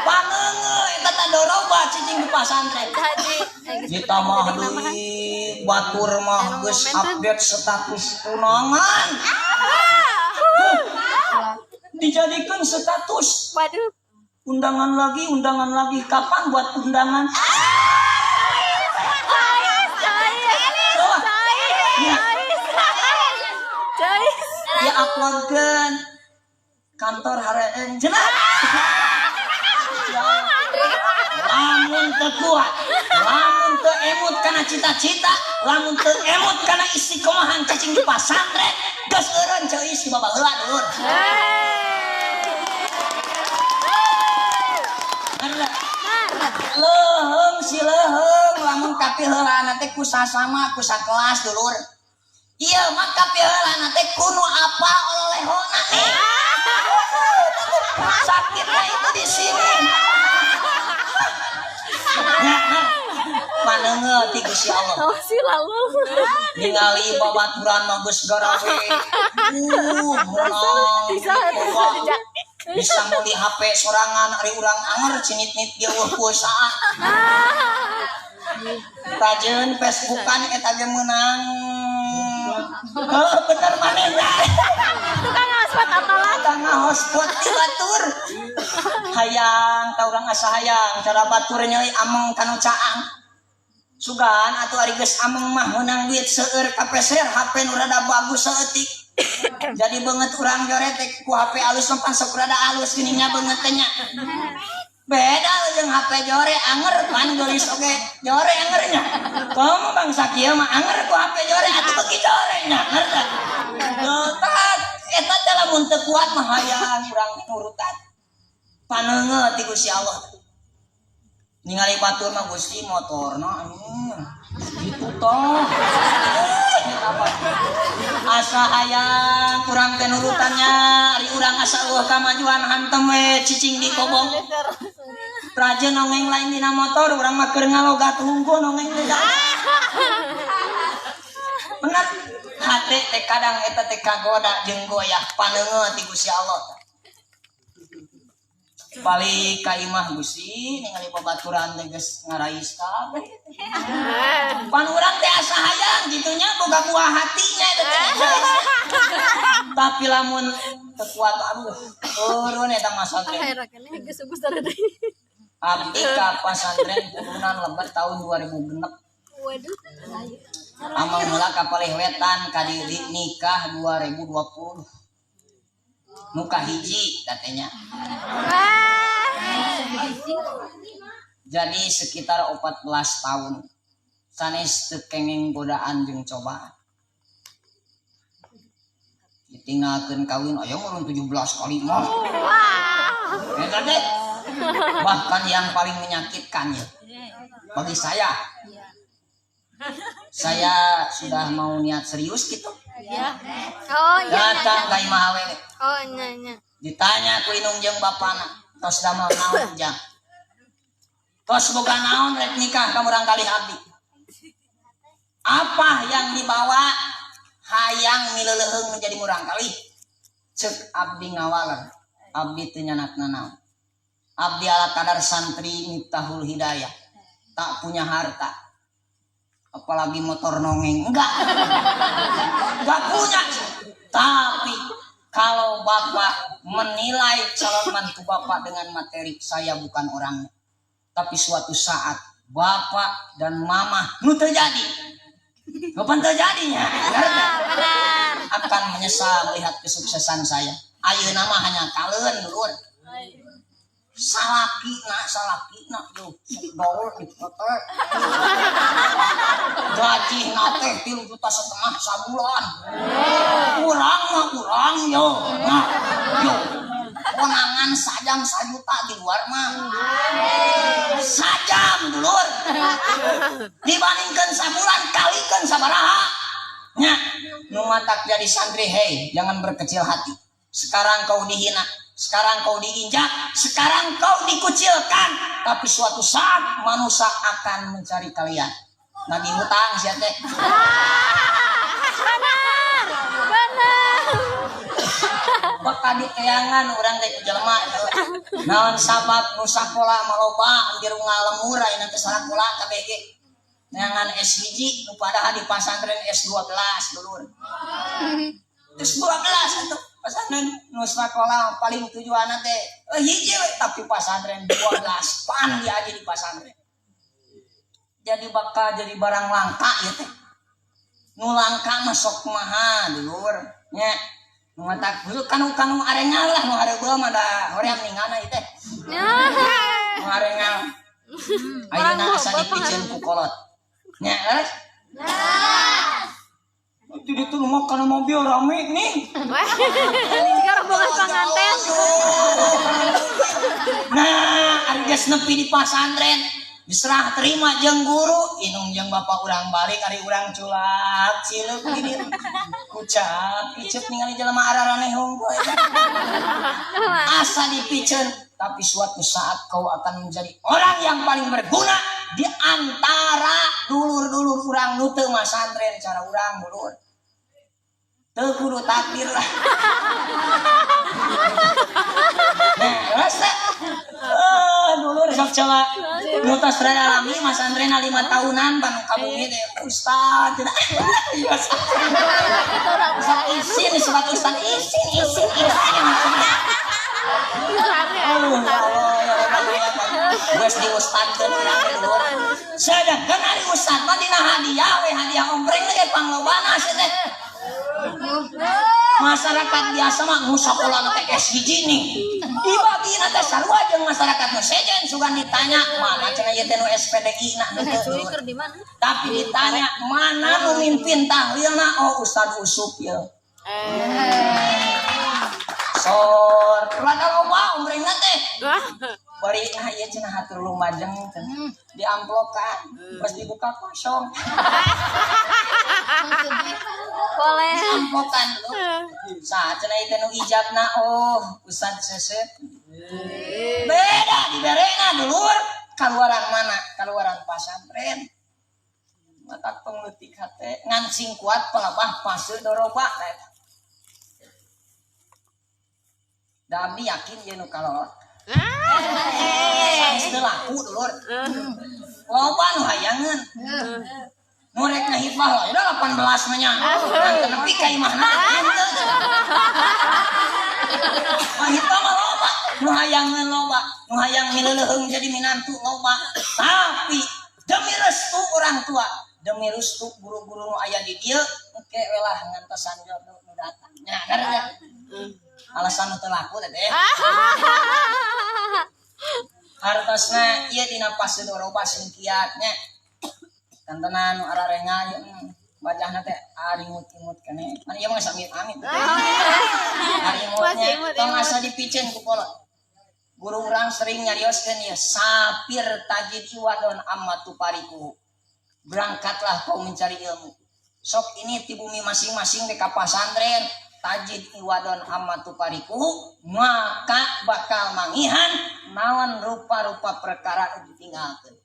Pangeungeuh eta teh doroba cicing di pasantren. Ditambah deui batur mah geus update status tunangan. Dijadikan status. Waduh. Undangan lagi, undangan lagi. Kapan buat undangan? Coba. Ya uploadkan kantor HRN cenah. Lamun teu kuat, lamun teu emut kana cita-cita, lamun teu emut kana istiqomahan cicing di pasantren, geus eureun ceuis di babaheula dulur. Leuheung si leuheung lamun kapiheulana teh ku sasama ku sakelas dulur. Ieu mah kapiheulana teh kudu apa ololehona nih. Sakitnya itu di sini. Paneungeuh ti Gusti Allah. Oh, si lalu. Ningali babaturan mah geus garawe. Meunang. Bisa meuli HP sorangan ari urang anger cinit-nit ge eueuh pulsaan. Rajeun Facebookan eta ge meunang. Heuh, bener manehna. Tukang hotspot apalah. Tukang hotspot ti batur. Hayang ta urang asa hayang cara batur nyoi ameng kanu caang. Sugan atuh ari geus ameng mah meunang duit seueur kapeser HP nu rada bagus saeutik. Jadi beungeut urang jore teh ku HP alus mah pan sok rada alus geuning nya beungeut teh nya. Beda jeung HP jore anger pan geulis oge jore anger nya. Komo bangsa kieu mah anger ku HP jore atuh beuki jore nya ngerti. Tah eta teh lamun teu kuat mah hayang urang nurutan. Paneungeuh ti Gusti Allah. Ningali batur mah Gusti motorna gitu toh. Asa hayang kurang teh nurutannya ari urang asa eueuh kamajuan hantem we cicing di kobong. Raja nongeng lain dina motor urang mah keur ngalogat hungkul nongeng teh. Bener hate teh kadang eta teh kagoda jeung goyah paneungeuh ti Gusti Allah. Balik ka imah Gusti ningali babaturan teh geus ngarais kabeh. Pan urang teh asa hayang kitu nya boga buah hatinya eta teh. Tapi lamun teu kuat aduh eureun eta mah santren. Abdi ka pasantren kudunan lebet tahun 2006. Waduh. Amang heula ka palih wetan ka dieu nikah 2020. Muka hiji katanya. Jadi sekitar 14 tahun sanes teu kenging godaan jeung cobaan. Ditinggalkeun kawin aya urang 17 kali mah. Eta teh bahkan yang paling menyakitkan ya bagi saya. Saya sudah mau niat serius gitu. Ya. Oh iya. Datang ka imah awewe. Oh nya nya. Ditanya ku indung jeung bapana, tos damel naon jang? Tos boga naon rek nikah ka murang kalih abdi? Apa yang dibawa hayang mileleuheung menjadi murang kalih? Ceuk abdi ngawaler, abdi teu nyanakna naon. Abdi ala kadar santri Miftahul Hidayah, tak punya harta. Apalagi motor nongeng, enggak. Enggak punya. Tapi kalau bapak menilai calon mantu bapak dengan materi, saya bukan orangnya. Tapi suatu saat bapak dan mama nu terjadi, kapan terjadinya? Akan menyesal melihat kesuksesan saya. Ayeuna mah hanya kaleun dulur. Salaki na yo sok gaul di hotel. Gaji teh 3,5 juta sabulan. Urang mah urang yo. Nah, yo. Konangan sajam 1 juta di luar mah. Sajam dulur. Dibandingkan sabulan kalikan sabaraha. Nya, nu matak jadi santri, hei, jangan berkecil hati. Sekarang kau dihina, sekarang kau diinjak, sekarang kau dikucilkan, tapi suatu saat manusia akan mencari kalian. Nagih hutang sia teh. Benar. Benar. Bakal diteangan urang teh ku jelema itu. Naon sabab nu sakola mah loba anjir ngalemur ayeuna teh sakola kabeh ge. Neangan S1 nu padahal di pasantren S12 dulur. S12 atuh pasantren nu sakola paling tujuanna teh hiji we, tapi pasantren 12 pan dia aja di pasantren. Jadi bakal jadi barang langka ya teh. Nu langka mah sok maha dulur nya. Nu matak kanu kanu arengal lah nu hareubeul mah da hoream ningana ieu teh. Nu arengal. Ayeuna asa dipiceun ku kolot. Nya, leres? Jadi tuh mah kana mobil rame nih. Jika rombongan pengantin. Nah, ari geus nepi di pasantren, diserah terima jeung guru, indung jeung bapak urang balik ari urang culak cileuk di dieu. Kucap icep ningali jelema araraneh hungkul eta. Asa dipiceun, tapi suatu saat kau akan menjadi orang yang paling berguna di antara dulur-dulur urang nu teu masantren cara urang dulur. Teu kudu takdir lah. Nah, rasa dulur sok coba nu tos rada lami masantren 5 tahunan pan ka bumi teh ustad cenah. Iya, Ustad isin disebut ustad isin isin isin. Aduh, ya Allah, ya Allah, ya Allah. Geus diustadkeun urang teh dulur. Sedangkan ari ustad mah dina hadiah we hadiah ompreng teh panglobana sia teh. Masyarakat biasa mah nu sakola teh S1 nih. Dibagina teh sarua jeung masyarakat nu sejen sugan ditanya mana cenah ieu teh nu SPDI na nu teu. Cuy keur di mana? Tapi ditanya mana nu mimpin tahlilna, oh Ustad Usup ye. Sor, rada loba omprengna teh. Bari nah ieu cenah hatur lumajeng cenah. Diamplokan, pas dibuka kosong. Boleh. Diamplokan lu. Saha cenah ieu teh nu ijabna, oh Ustad Sesep. Beda diberena dulur. Kaluaran mana? Kaluaran pasantren. Matak pengleutik hate ngan sing kuat pelabah fase doroba nah eta. Da abdi yakin ieu nu kalolot. Sanes teu laku dulur. Loba nu hayangeun. Nu rek ngahibah lah, udah 18 mah nya. Ngan teu nepi ka imahna henteu. Ngahibah mah loba, nu hayangeun loba, nu hayang mileuleung jadi minantu loba. Tapi demi restu orang tua, demi restu guru-guru nu aya di dieu, engke we lah ngantosan jodoh nu datang. Nya, karena alasan nu teu laku teh teh. Hartosna ieu dina fase doroba sing kiat nya. Kantenan nu ararenga ieu wajahna teh arimut-imut keneh. Kan ieu mah geus amit-amit. Arimutnya tong asa dipiceun ku kolot. Guru urang sering nyarioskeun ieu sapir tajid iwadon amma tupariku. Berangkatlah kau mencari ilmu. Sok ini ti bumi masing-masing di ka pasantren tajid iwadon amma tupariku, maka bakal mangihan naon rupa-rupa perkara nu ditinggalkeun.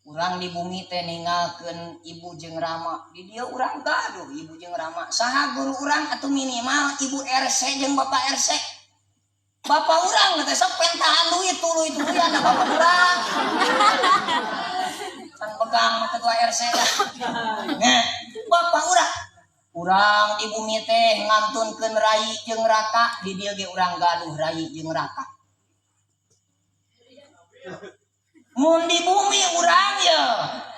Urang di bumi teh ninggalkeun ibu jeung rama. Di dieu urang gaduh ibu jeung rama. Saha guru urang atuh minimal ibu RC jeung bapak RC. Bapak urang teh sok pentahan duit tuluy tuluyan bapak urang. Can pegang mah ketua RC lah. Nah, bapak urang. Urang di bumi teh ngantunkeun rai jeung raka, di dieu ge urang gaduh rai jeung raka. Mun di bumi urang ye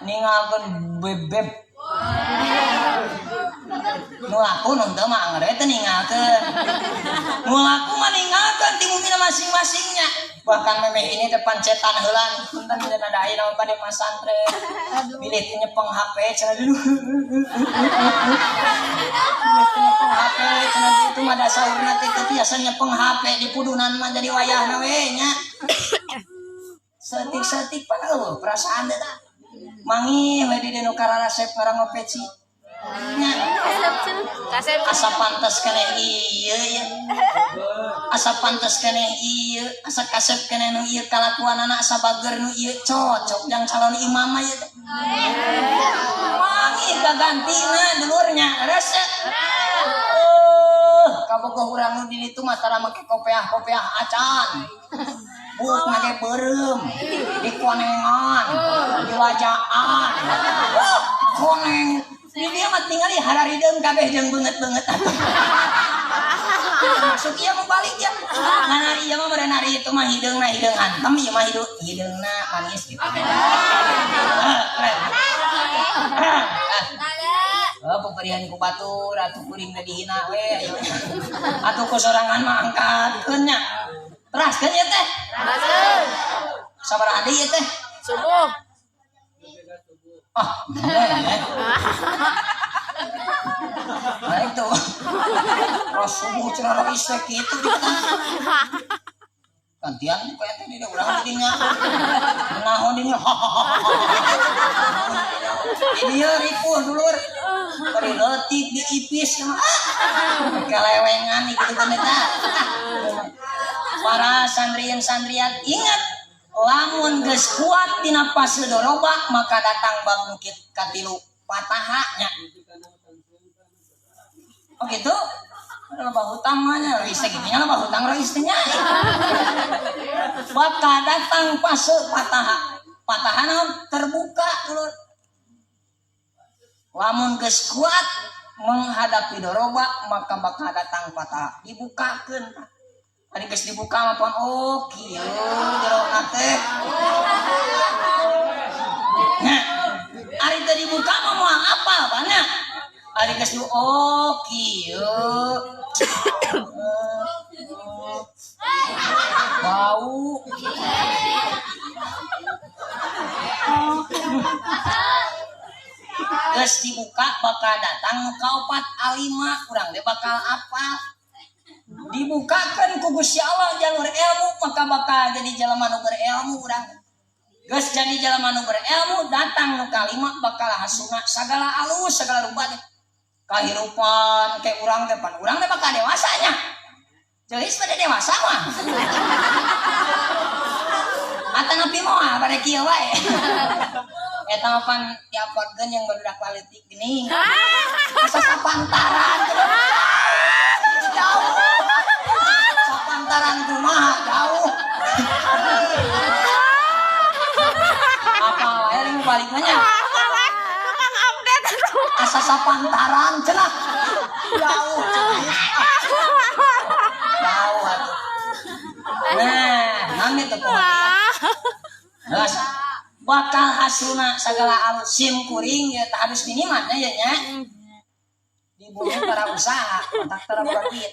ninggalkeun bebeb. Nu laku nu teu mah angger we teu ninggalkeun. Nu laku mah ninggalkeun di bumi masing-masingnya. Bahkan memeh ini depan cetan heula, punten cenah da ayeuna mah bade masantren. Bilih teu nyepeng HP cenah dulu. Bilih teu nyepeng HP cenah itu mah da saurna teh teu biasa nyepeng HP di pudunan mah jadi wayahna we nya. Saeutik-saeutik pan eueuh perasaan teh tah. Manggih we di dieu nu kararasep ngarango peci. Nya. Kasep. Asa pantes keneh ieu ya. Asa pantes keneh ieu, asa kasep keneh nu ieu kalakuanana asa bager nu ieu cocok jang calon imam mah ieu teh. Manggih kagantina dulurnya, rese. Eh, kabogoh urang nu di ditu mah tara make kopeah-kopeah acan. Buuk ge beureum, dikonengan, diwajaan. Oh, koneng. Di dia mah tingali hararideung kabeh jeung beungeut-beungeut atuh. Masuk ieu mau balik ya. Nah, ieu mah meureun ari itu mah hideungna hideung hantem, ieu mah hideung hideungna manis gitu. Ah, keren. Ah. Oh, pemberian ku batur atuh kuring teh dihina we ayo. Atuh ku sorangan mah angkatkeun nya. Teraskeun ieu teh. Teraskeun. Sabaraha deui ieu teh? Subuh. Ah, eh. Nah itu. Rasul cenah rais teh kitu di gantian ku ente di urang di dinya. Naon dinya. Di dieu ripuh dulur. Bari leutik diipis ah. Kelewengan gitu kan eta. Para santrian santriat ingat, lamun geus kuat dina fase doroba maka datang bab nu katilu, pataha nya. Oh gitu. Loba hutang mah nya, rais teh kitu nya, loba hutang rais teh nya. Bakal datang fase pataha. Pataha naon? Terbuka dulur. Lamun geus kuat menghadapi doroba maka bakal datang pataha. Dibukakeun. Ari geus dibuka mah pon oh kieu jerona teh. Nah, ari teu dibuka mah moal apal banyak. Ari geus dibuka oh kieu. Bau. Geus dibuka bakal datang nu kaopat alima, urang teh bakal apal. Dibukakan ku Gusti Allah jalur ilmu maka bakal jadi jelema nu berilmu urang. Geus jadi jelema nu berilmu datang nu kalima bakal hasuna sagala alus segala rupa teh. Kahirupan ke urang teh pan urang teh bakal dewasa nya. Geus pada dewasa mah. Atanapi moal pada kieu wae. Eta mah pan diuploadkeun yang barudak laletik gini. Asa sapantaran. Jauh. Sapantaran kumaha jauh. Apa wae nu balik mah nya? Tukang update. Asa sapantaran cenah. Jauh cenah. Jauh atuh. Nah, nami teh poho. Bakal hasilna segala alus sim kuring ya tak harus minimal nya ya nya. Dibunuh para usaha, otak tara boga duit.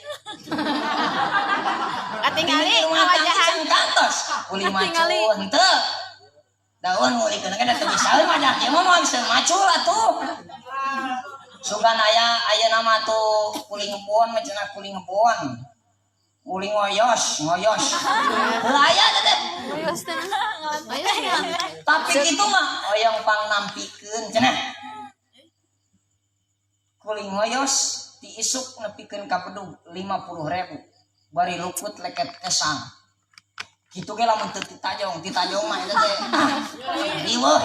Katingali Rumah tangga ngawajahan. can kantos. Uli Katingali. macul henteu. Daun ngulikeun ge da teu bisa mah dah ieu mah moal bisa macul atuh. Sugan aya aya nama tuh kuli ngebon mah cenah kuli ngebon. Kuli ngoyos, ngoyos. Heuh aya teh teh. Tapi kitu mah oyong pang nampikeun cenah. Kuli ngoyos ti isuk nepikeun ka bedug 50.000. Bari luput leket kesang. Kitu ge lamun teu titajong, titajong mah eta teh. Riweuh.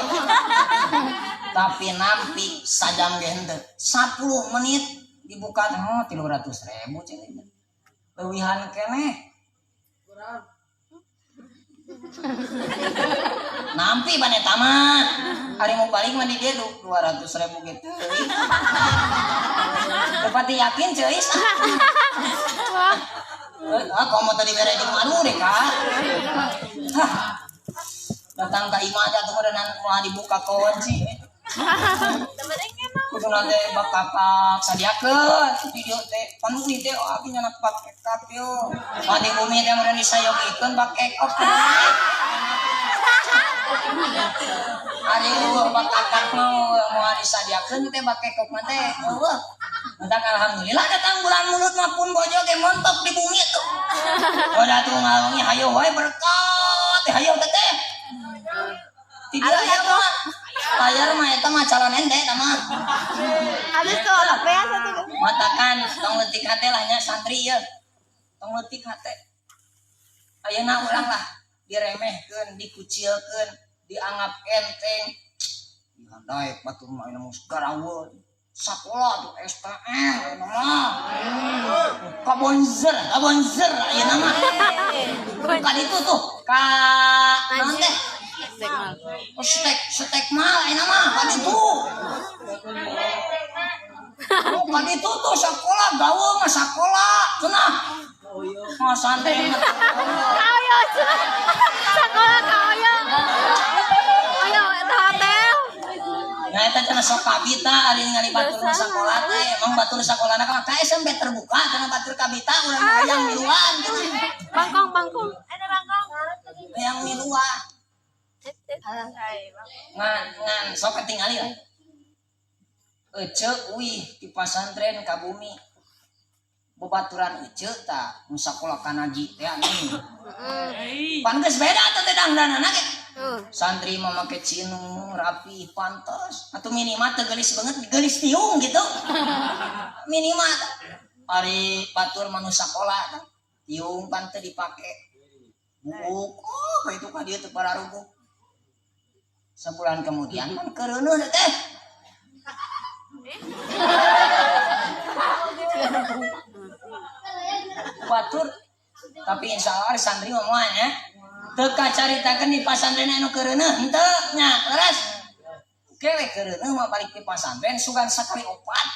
Tapi nampi sajam ge henteu. 10 menit dibuka teh oh 300.000 cenah. Leuwihan keneh. Nampi ban eta mah. Ari mau balik mah di dieu 200.000 ge teuing. Teu pati yakin ceuis. Ah, komo tadi bere jeung aduh deh ka. Hah. Datang ka imah aja tuh meureunnan moal dibuka kunci. Kuduna teh bakakak sadiakeun video teh panuwi teh oh abi nyanak bakekap yo. Mati bumi teh meureun disayogikeun bakekop. Ari eueuh bakakak mah moal disadiakeun teh bakekop mah teh eueuh. Mentak alhamdulillah datang bulan mulut mah pun bojo ge montok di bumi tuh. Udah tuh ngalongi hayo wae berkat hayo teh. Tidak aya mah. Layar mah eta mah calon ente eta mah. Habis tuh beas atuh. Matakan tong leutik hate lah nya santri ye. Tong leutik hate. Ayeuna urang lah diremehkeun, dikucilkeun, dianggap enteng. Ya daek batur mah ayeuna mah garawe. Sakola tuh STM ayeuna mah. Kabonzer, kabonzer ayeuna mah. Ka ditu tuh ka naon teh? Oh, stek mal ayeuna mah ka ditu. Oh, ka ditu tuh sakola gawe mah sakola cenah. Mah santri mah. Kaoyo. Sekolah kaoyo. Oyo eta hotel. Nah eta cenah sok kabita ari ningali batur nu sakola teh emang batur sakolana ka SMP terbuka cenah batur kabita urang hayang miluan cenah. Bangkong, bangkong. Ada bangkong. Hayang miluan. Ngan ngan sok ketingali lah. Ece uih di pasantren ka bumi. Bebaturan ece ta nu sakola kanaji teh anjing. Pan geus beda teh teh dangdanana ge. Santri mah make cinung rapi pantes atau minimal teu geulis banget geulis tiung gitu. Minimal ari batur mah nu sakola tah tiung pan teu dipake. Buuk oh itu ka dieu teu pararuguh. Sebulan kemudian kan keureunuh teh. Batur tapi insya Allah santri mah moal nya. Teu kacaritakeun di pasantren anu keureunuh henteu nya leres. Oke we keureunuh mah balik di pasantren sugan sakali opat.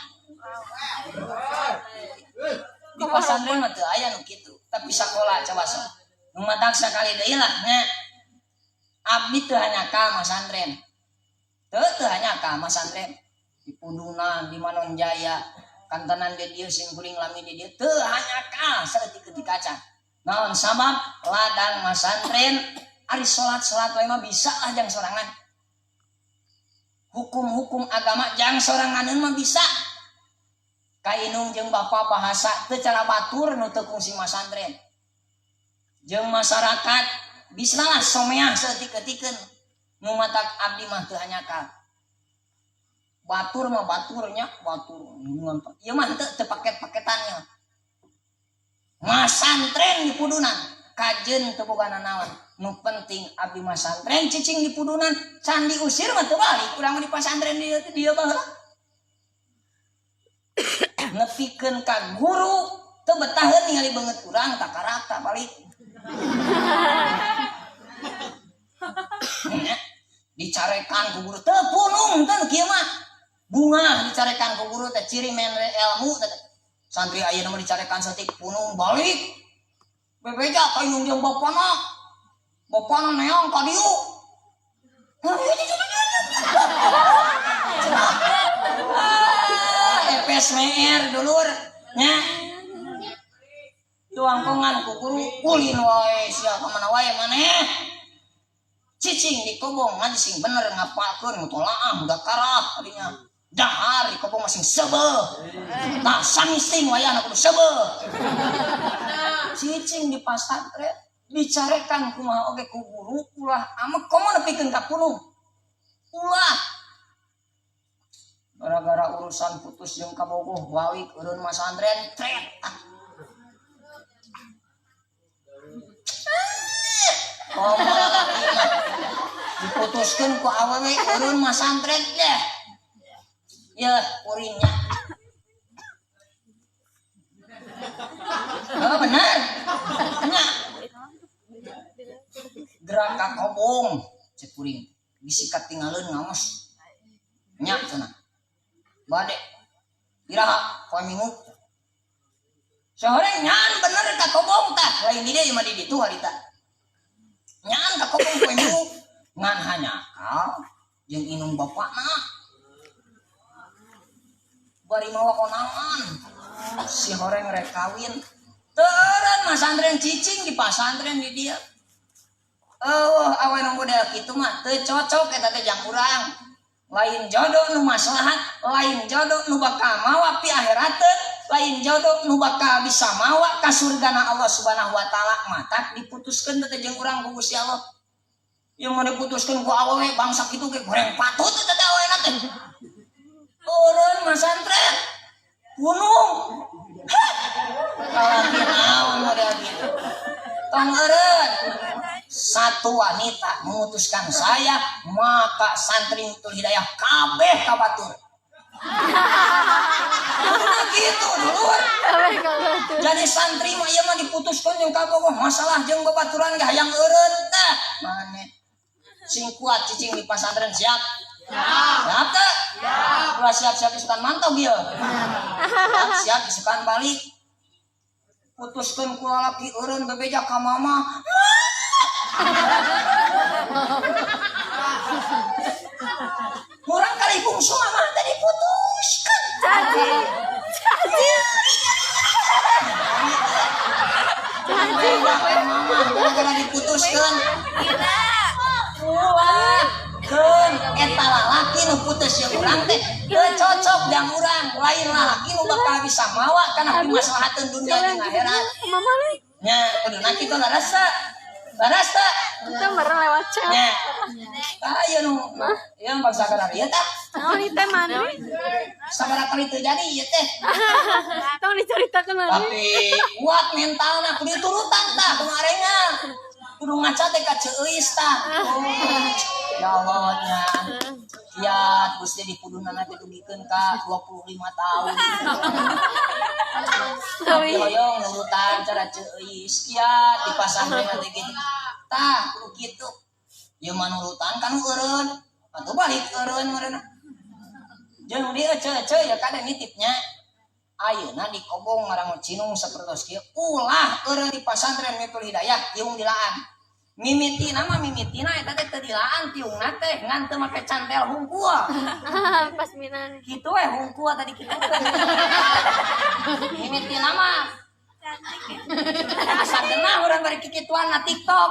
Di pasantren mah teu aya nu kitu, tapi sakola coba sok. Nu matak sakali deui lah nya. Abdi teu hanya ka masantren. Teu hanya ka masantren. Di Pudunan, di Manonjaya, kantenan di dieu sing kuring lami di dieu teu hanya ka saeutik-eutik kaca. Naon sabab ladang masantren ari salat-salat wae mah bisa lah jang sorangan. Hukum-hukum agama jang soranganeun mah bisa. Kainung jeung bapa bahasa teu cara batur nu teu kungsi masantren. Jeung masyarakat bisa lah someah saeutik-eutikeun. Nu matak abdi mah teu hanyakal. Batur mah baturnya, batur. Ieu mah teu teu paket-paketannya. Masantren di Pudunan, kajeun teu boga nanaon. Nu penting abdi masantren cicing di Pudunan, can diusir mah teu balik, urang mah di pasantren dieu teh dieu baheula. Nepikeun ka guru teu betaheun ningali beungeut urang takaraka balik. Dicarekan ku guru teu punung teu kieu mah. Bunga dicarekan ku guru teh ciri mere ilmu teh. Santri ayeuna mah dicarekan saeutik punung balik. Bebeja ka indung jeung bapana. Bapana neang ka dieu. Epes meer dulur nya. Diwangkongan ku guru ulin wae sia ka mana wae maneh. Cicing di kobong ngaji sing bener ngapalkeun mutolaah mudakarah tadinya. Dahar di kobong masing sebeuh. Tah sangisting wayahna kudu sebeuh. Cicing di pasantren dicarekan kumaha oge ku guru ulah amek komo nepikeun ka punung. Ulah. Gara-gara urusan putus jeung kabogoh wawik eureun masantren tret. Komo diputuskeun ku awewe eureun masantren teh. Ya, kuringnya. Oh, benar. Nya. Gerak ka kobong, cek kuring. Bisi katingaleun ngamos. Nya cenah. Bade. Iraha poe Minggu. Sore nyan bener ka kobong tah, lain di dieu mah di ditu harita. Nyan ka kobong poe Minggu. Ngan hanyakal jeung inung bapakna. Bari mawa konangan. Si horeng rek kawin. Teu eureun masantren cicing di pasantren di dieu. Eueuh awe nu model kitu mah teu cocok eta teh jang urang. Lain jodoh nu maslahat, lain jodoh nu bakal mawa pi akhirateun, lain jodoh nu bakal bisa mawa ka surgana Allah Subhanahu wa taala. Matak diputuskeun teh jeung urang ku Gusti Allah. Yang mau diputuskeun ku awewe bangsa kitu ge goreng patut eta teh awena teh. Eureun masantren gunung. Kalaki naon model kitu. Tong eureun. Satu wanita memutuskan saya, maka santri Miftahul Hidayah kabeh ka batur. Nah gitu dulur. Jadi santri mah ieu mah diputuskeun jeung kabogoh masalah jeung babaturan ge hayang eureun tah. Maneh sing kuat cicing di pasantren siap. Siap teh? Ulah siap-siap isukan mantau ieu. Siap-siap isukan balik. Putuskeun ku lalaki eureun bebeja ka mama. Kurang kali bungsu mama tadi diputuskan. Jadi. Mama gara-gara diputuskan. Ulah, keun eta lalaki nu putus jeung urang teh teu cocok jeung urang, lain lalaki nu bakal bisa mawa kana pimaslahateun dunia jeung akhirat. Mama lu. Nya kuduna kitu larasa. Laras tak? Kita merah lewat chat. Nya. Tah ieu nu ieu bangsa kana ieu tah. Naon ieu teh mana? Sabaraha kali teu jadi ieu teh. Tong dicaritakeun mana? Tapi kuat mentalna kudu diturutan tah kudu arengan. Kudu ngaca teh ka ceuis tah. Oh, ya Allah nya. Kiat Gusti dipudunana teh dugikeun ka 25 tahun. Tapi hoyong nurutan cara ceuis kiat di pasantren teh kitu. Tah kudu kitu. Ieu mah nurutan kan eureun. Atuh balik eureun meureun. Jeung dieu ceu-ceu ya kade nitipnya. Ayeuna di Kobong ngarangu Cinung sapertos kieu ulah eureun di pasantren Miftahul Hidayah tiung dilaan. Mimitina mah mimitina eta teh teu dilaan tiungna teh ngan teu make cantel hungkul. Pas minan. Kitu we hungkul tadi kitu. Mimitina mah asa genah urang bari kikituan na TikTok.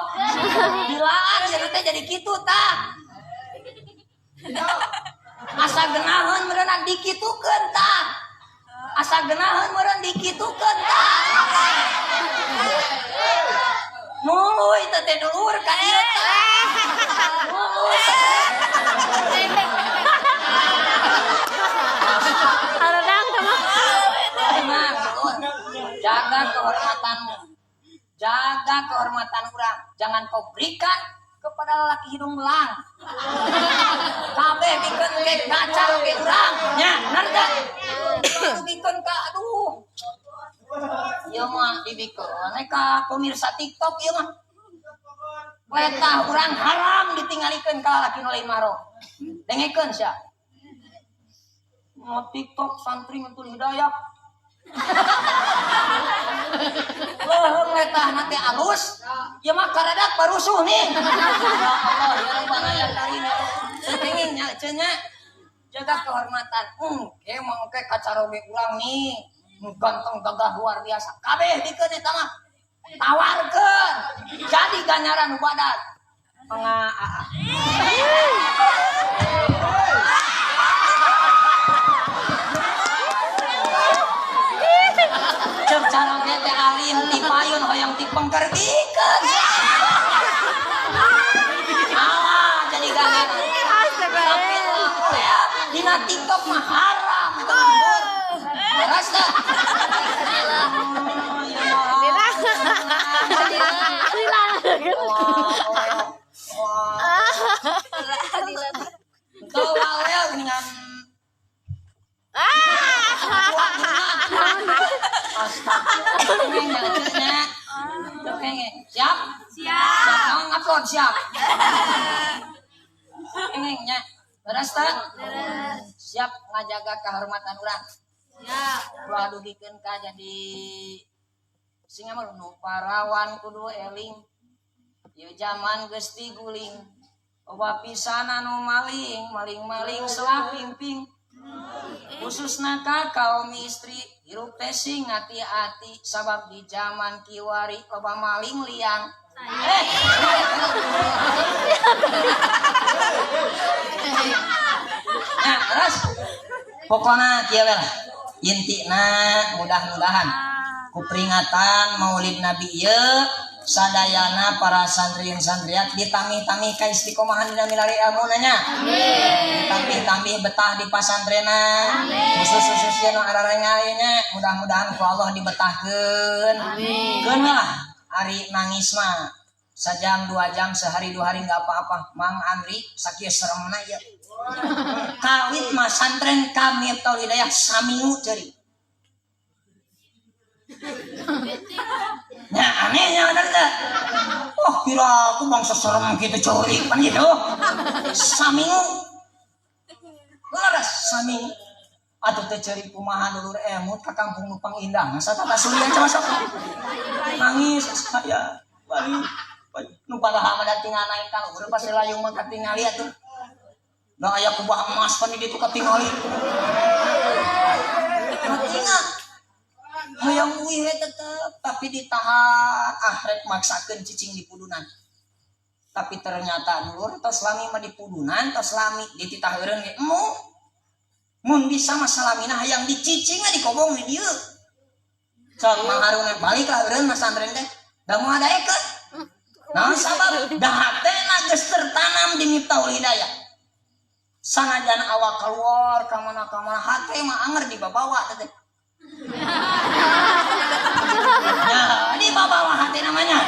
Dilaan cenah teh jadi kitu tah. Asa genaheun meureunna dikitukeun tah. Asa genaheun meureun dikitukeun tah. Nuluy teh teh dulur ka ieu tah. Nuluy. Haradang teh mah. Tenang, dulur. Jaga kehormatanmu. Jaga kehormatan urang. Jangan kau berikan kepada lelaki hidung belang. Kabeh bikeun ke kaca ke urang. Nya, bener teh? Bikeun ka aduh. Ieu mah dibikeun ka pemirsa TikTok ieu mah. Letah urang haram ditinggalikeun ka lalaki nu lain mahram. Dengekeun sia. Mau TikTok santri Miftahul Hidayah. Leuheung letahna teh alus. Ieu mah karadak barusuh nih. Ya Allah, ya Rabbana ya Karim. Teu kenging nya cenah nya. Jaga kehormatan. Ke mah engke kacaroge urang nih. Ganteng gagah luar biasa. Kabeh dikeun eta mah. Tawarkeun. Jadi ganjaran nu badag. Mangga. Cek caroge teh alim ti payun hoyong ti pengker bikeun. Alah jadi ganjaran. Tapi lah dina TikTok mah haram eta mah. Leres teh? Siap? Siap. Ngupload siap. Engengnya. Leres teh? Siap ngajaga kehormatan urang. Siap. Ulah dugikeun ka jadi sing mah nu parawan kudu eling. Ieu jaman geus diguling. Loba pisan anu maling, maling-maling selaping-ping. Khususna ka kaum istri, hirup teh sing hati-hati sabab di zaman kiwari loba maling liang. Eh. Nah, terus pokoknya kieu we lah. Intina mudah-mudahan ku peringatan Maulid Nabi ieu sadayana para santri santriat ditambih-tambih ka istiqomahan dina milari ilmuna nya. Amin. Ditambih-tambih betah di pasantrena. Khusus-khusus ieu nu ararengal nya, mudah-mudahan ku Allah dibetahkeun. Amin. Keun lah ari nangis mah sajam 2 jam, sehari 2 hari nggak apa-apa. Mang Andri sakieu seremna ieu. Kawit mah santren kami Miftahul Hidayah saminggu ceurik. Ya anehnya bener teh. Oh kira aku bangsa serem gitu ceurik pan gitu. Saminggu. Leres saminggu. Atuh teh ceurik kumaha dulur emut ka kampung Nupang Indah. Masa tata surya coba sok. Nangis saya balik. Nu padahal mah da tinggal naik ka luhur pas layung mah katingali atuh. Da aya kubah emas pan di ditu katingali. Katingal. Hayang uih we tetep tapi ditahan, ah rek maksakeun cicing di pudunan. Tapi ternyata dulur tos lami mah di pudunan, tos lami dititah eureun ge emu. Mun bisa mah salamina hayang dicicing di kobong di dieu. Sok Mang Harun balik lah eureun mah santren teh. Da moal daekeun. Nah sabab da hatena geus tertanam di Miftahul Hidayah. Sanajan awak keluar ka mana-kamana hate mah anger dibabawa teh. Ya, dibabawa hate namanya.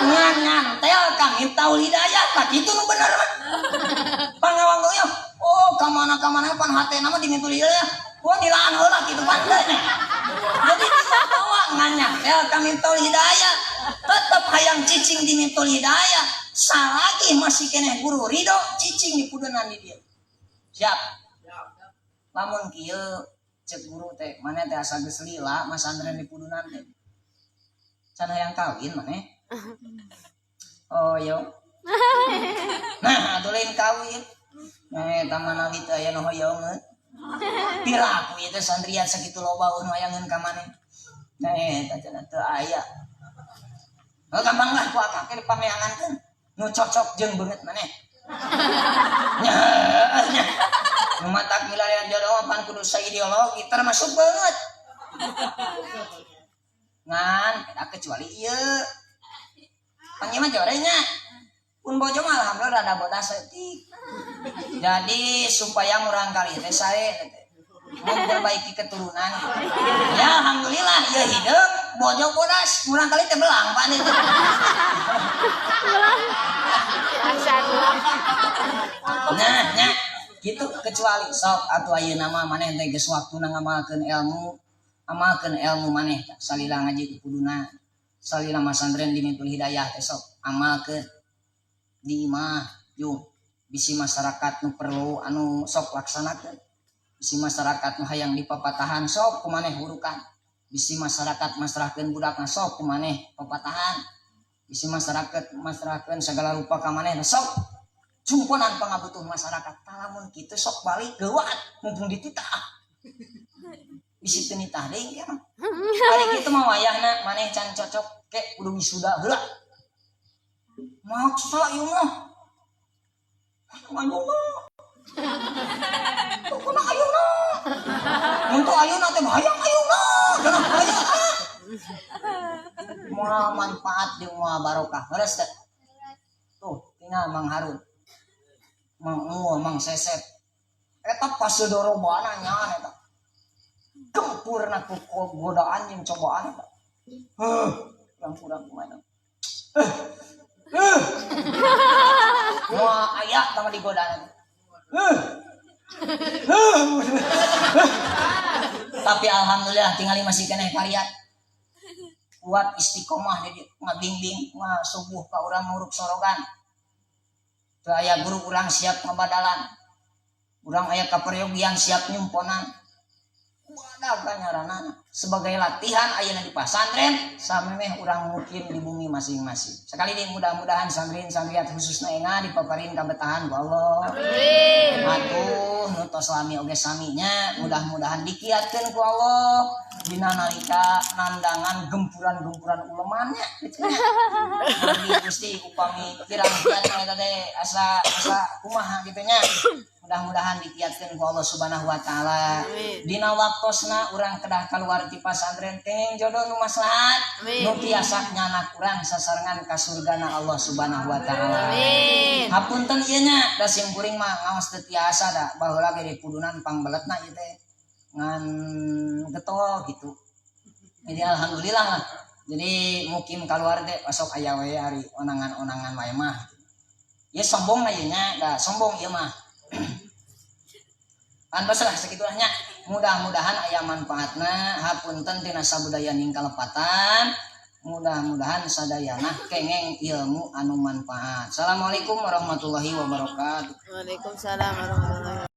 Ngan nyantel ka Miftahul Hidayah tah kitu nu bener mah. Pangawang goyang. Oh, ka mana-kamana pan hatena mah di Miftahul Hidayah. Gua dilaan heula kitu pan teh nya. Jadi dibawa ngan nyantel ka Miftahul Hidayah. Tetep hayang cicing di Miftahul Hidayah. Salagi masih keneh guru ridho cicing di pudenan di dieu. Siap. Lamun kieu cek guru teh maneh teh asa geus lila masantren di pudunan teh. Can hayang kawin maneh. Oh yo. Nah, atuh lain kawin. Nah, eta manawi teh aya nu hoyongeun. Piraku ieu teh santrian sakitu loba nu hayangeun ka maneh. Nah, eta cenah teu aya. Oh, gampang lah ku akak ge dipangeangankeun. Nu cocok jeung beungeut maneh. Nya, nya. Nu matak milarian jodoh mah pan kudu saideologi termasuk beungeut. Ngan beda kecuali ieu. Pan ieu mah jorenya. Pun bojo mah alhamdulillah rada bodas saeutik. Jadi supaya murang kali teh sae memperbaiki keturunan. Ya alhamdulillah ieu hideung bojo bodas murang kali teh belang pan itu. Belang. Nah, nya gitu kecuali sok atuh ayeuna mah maneh teh geus waktuna ngamalkeun ilmu, amalkeun ilmu maneh salila ngaji di kuduna, salila masantren di Miftahul Hidayah teh sok amalkeun di imah jung bisi masyarakat nu perlu anu sok laksanakeun, bisi masyarakat nu hayang dipapatahan sok ku maneh hurukan, bisi masyarakat masrahkeun budakna sok ku maneh papatahan, bisi masyarakat masrahkeun segala rupa ka maneh sok cumponan pangabutuh masyarakat. Lamun kitu sok balik geuwat mumpung dititah. Bisi teu nitah deui ge mah. Ari kitu mah wayahna maneh can cocok ke kudu wisuda heula. Maksa ieu mah. Ayeuna. Pokona ayeuna. Mun teu ayeuna teh hayang ayeuna. Cenah hayang ah. Moal manfaat jeung moal barokah. Leres teh? Tuh, tinggal Mang Harun. Mang Uul, Mang Sesep. Eta pasedorobana nya eta. Gempurna ku godaan jeung cobaan eta. Heuh, kurang-kurang kumaha. Moal aya tama digodaan. Tapi alhamdulillah tingali masih keneh kalian. Kuat istiqomah jadi ngabingbing ngasubuh ka urang nguruk sorogan. Teu aya guru urang siap ngabadalan. Urang aya kaperyogian siap nyumponan. Nyaranana sebagai latihan ayeuna di pasantren samemeh urang mukim di bumi masing-masing. Sekali ini mudah-mudahan santrin santriat khususna enga dipaparin kabetahan ku Allah. Amin. Atuh nu tos lami oge saminya mudah-mudahan dikiatkeun ku Allah dina nalika nandangan gempuran-gempuran ulemannya gitu. Mugi Gusti upami pirang-pirang eta teh asa asa kumaha gitu nya. Mudah-mudahan dikiatkeun ku Allah Subhanahu wa taala. Dina waktosna urang kedah keluar ti pasantren teh jodoh nu maslahat Amin. nu tiasa nyanak urang sasarengan ka surgana Allah Subhanahu wa taala. Amin. Hapunten ieu nya, da sim kuring mah ngaos teu tiasa, da baheula ge di pudunan pangbeletna ieu teh ngan getol gitu. Jadi alhamdulillah lah. Jadi mukim keluar teh osok aya we ari onangan-onangan wae mah. Ya sombong lah ieu nya, da sombong ieu mah. Pantes lah segitulah nya. Mudah-mudahan aya manfaatna. Hapunten tina sabudaya ning kalepatan. Mudah-mudahan sadayana kengeng ilmu anu manfaat. Assalamualaikum warahmatullahi wabarakatuh. Waalaikumsalam warahmatullahi.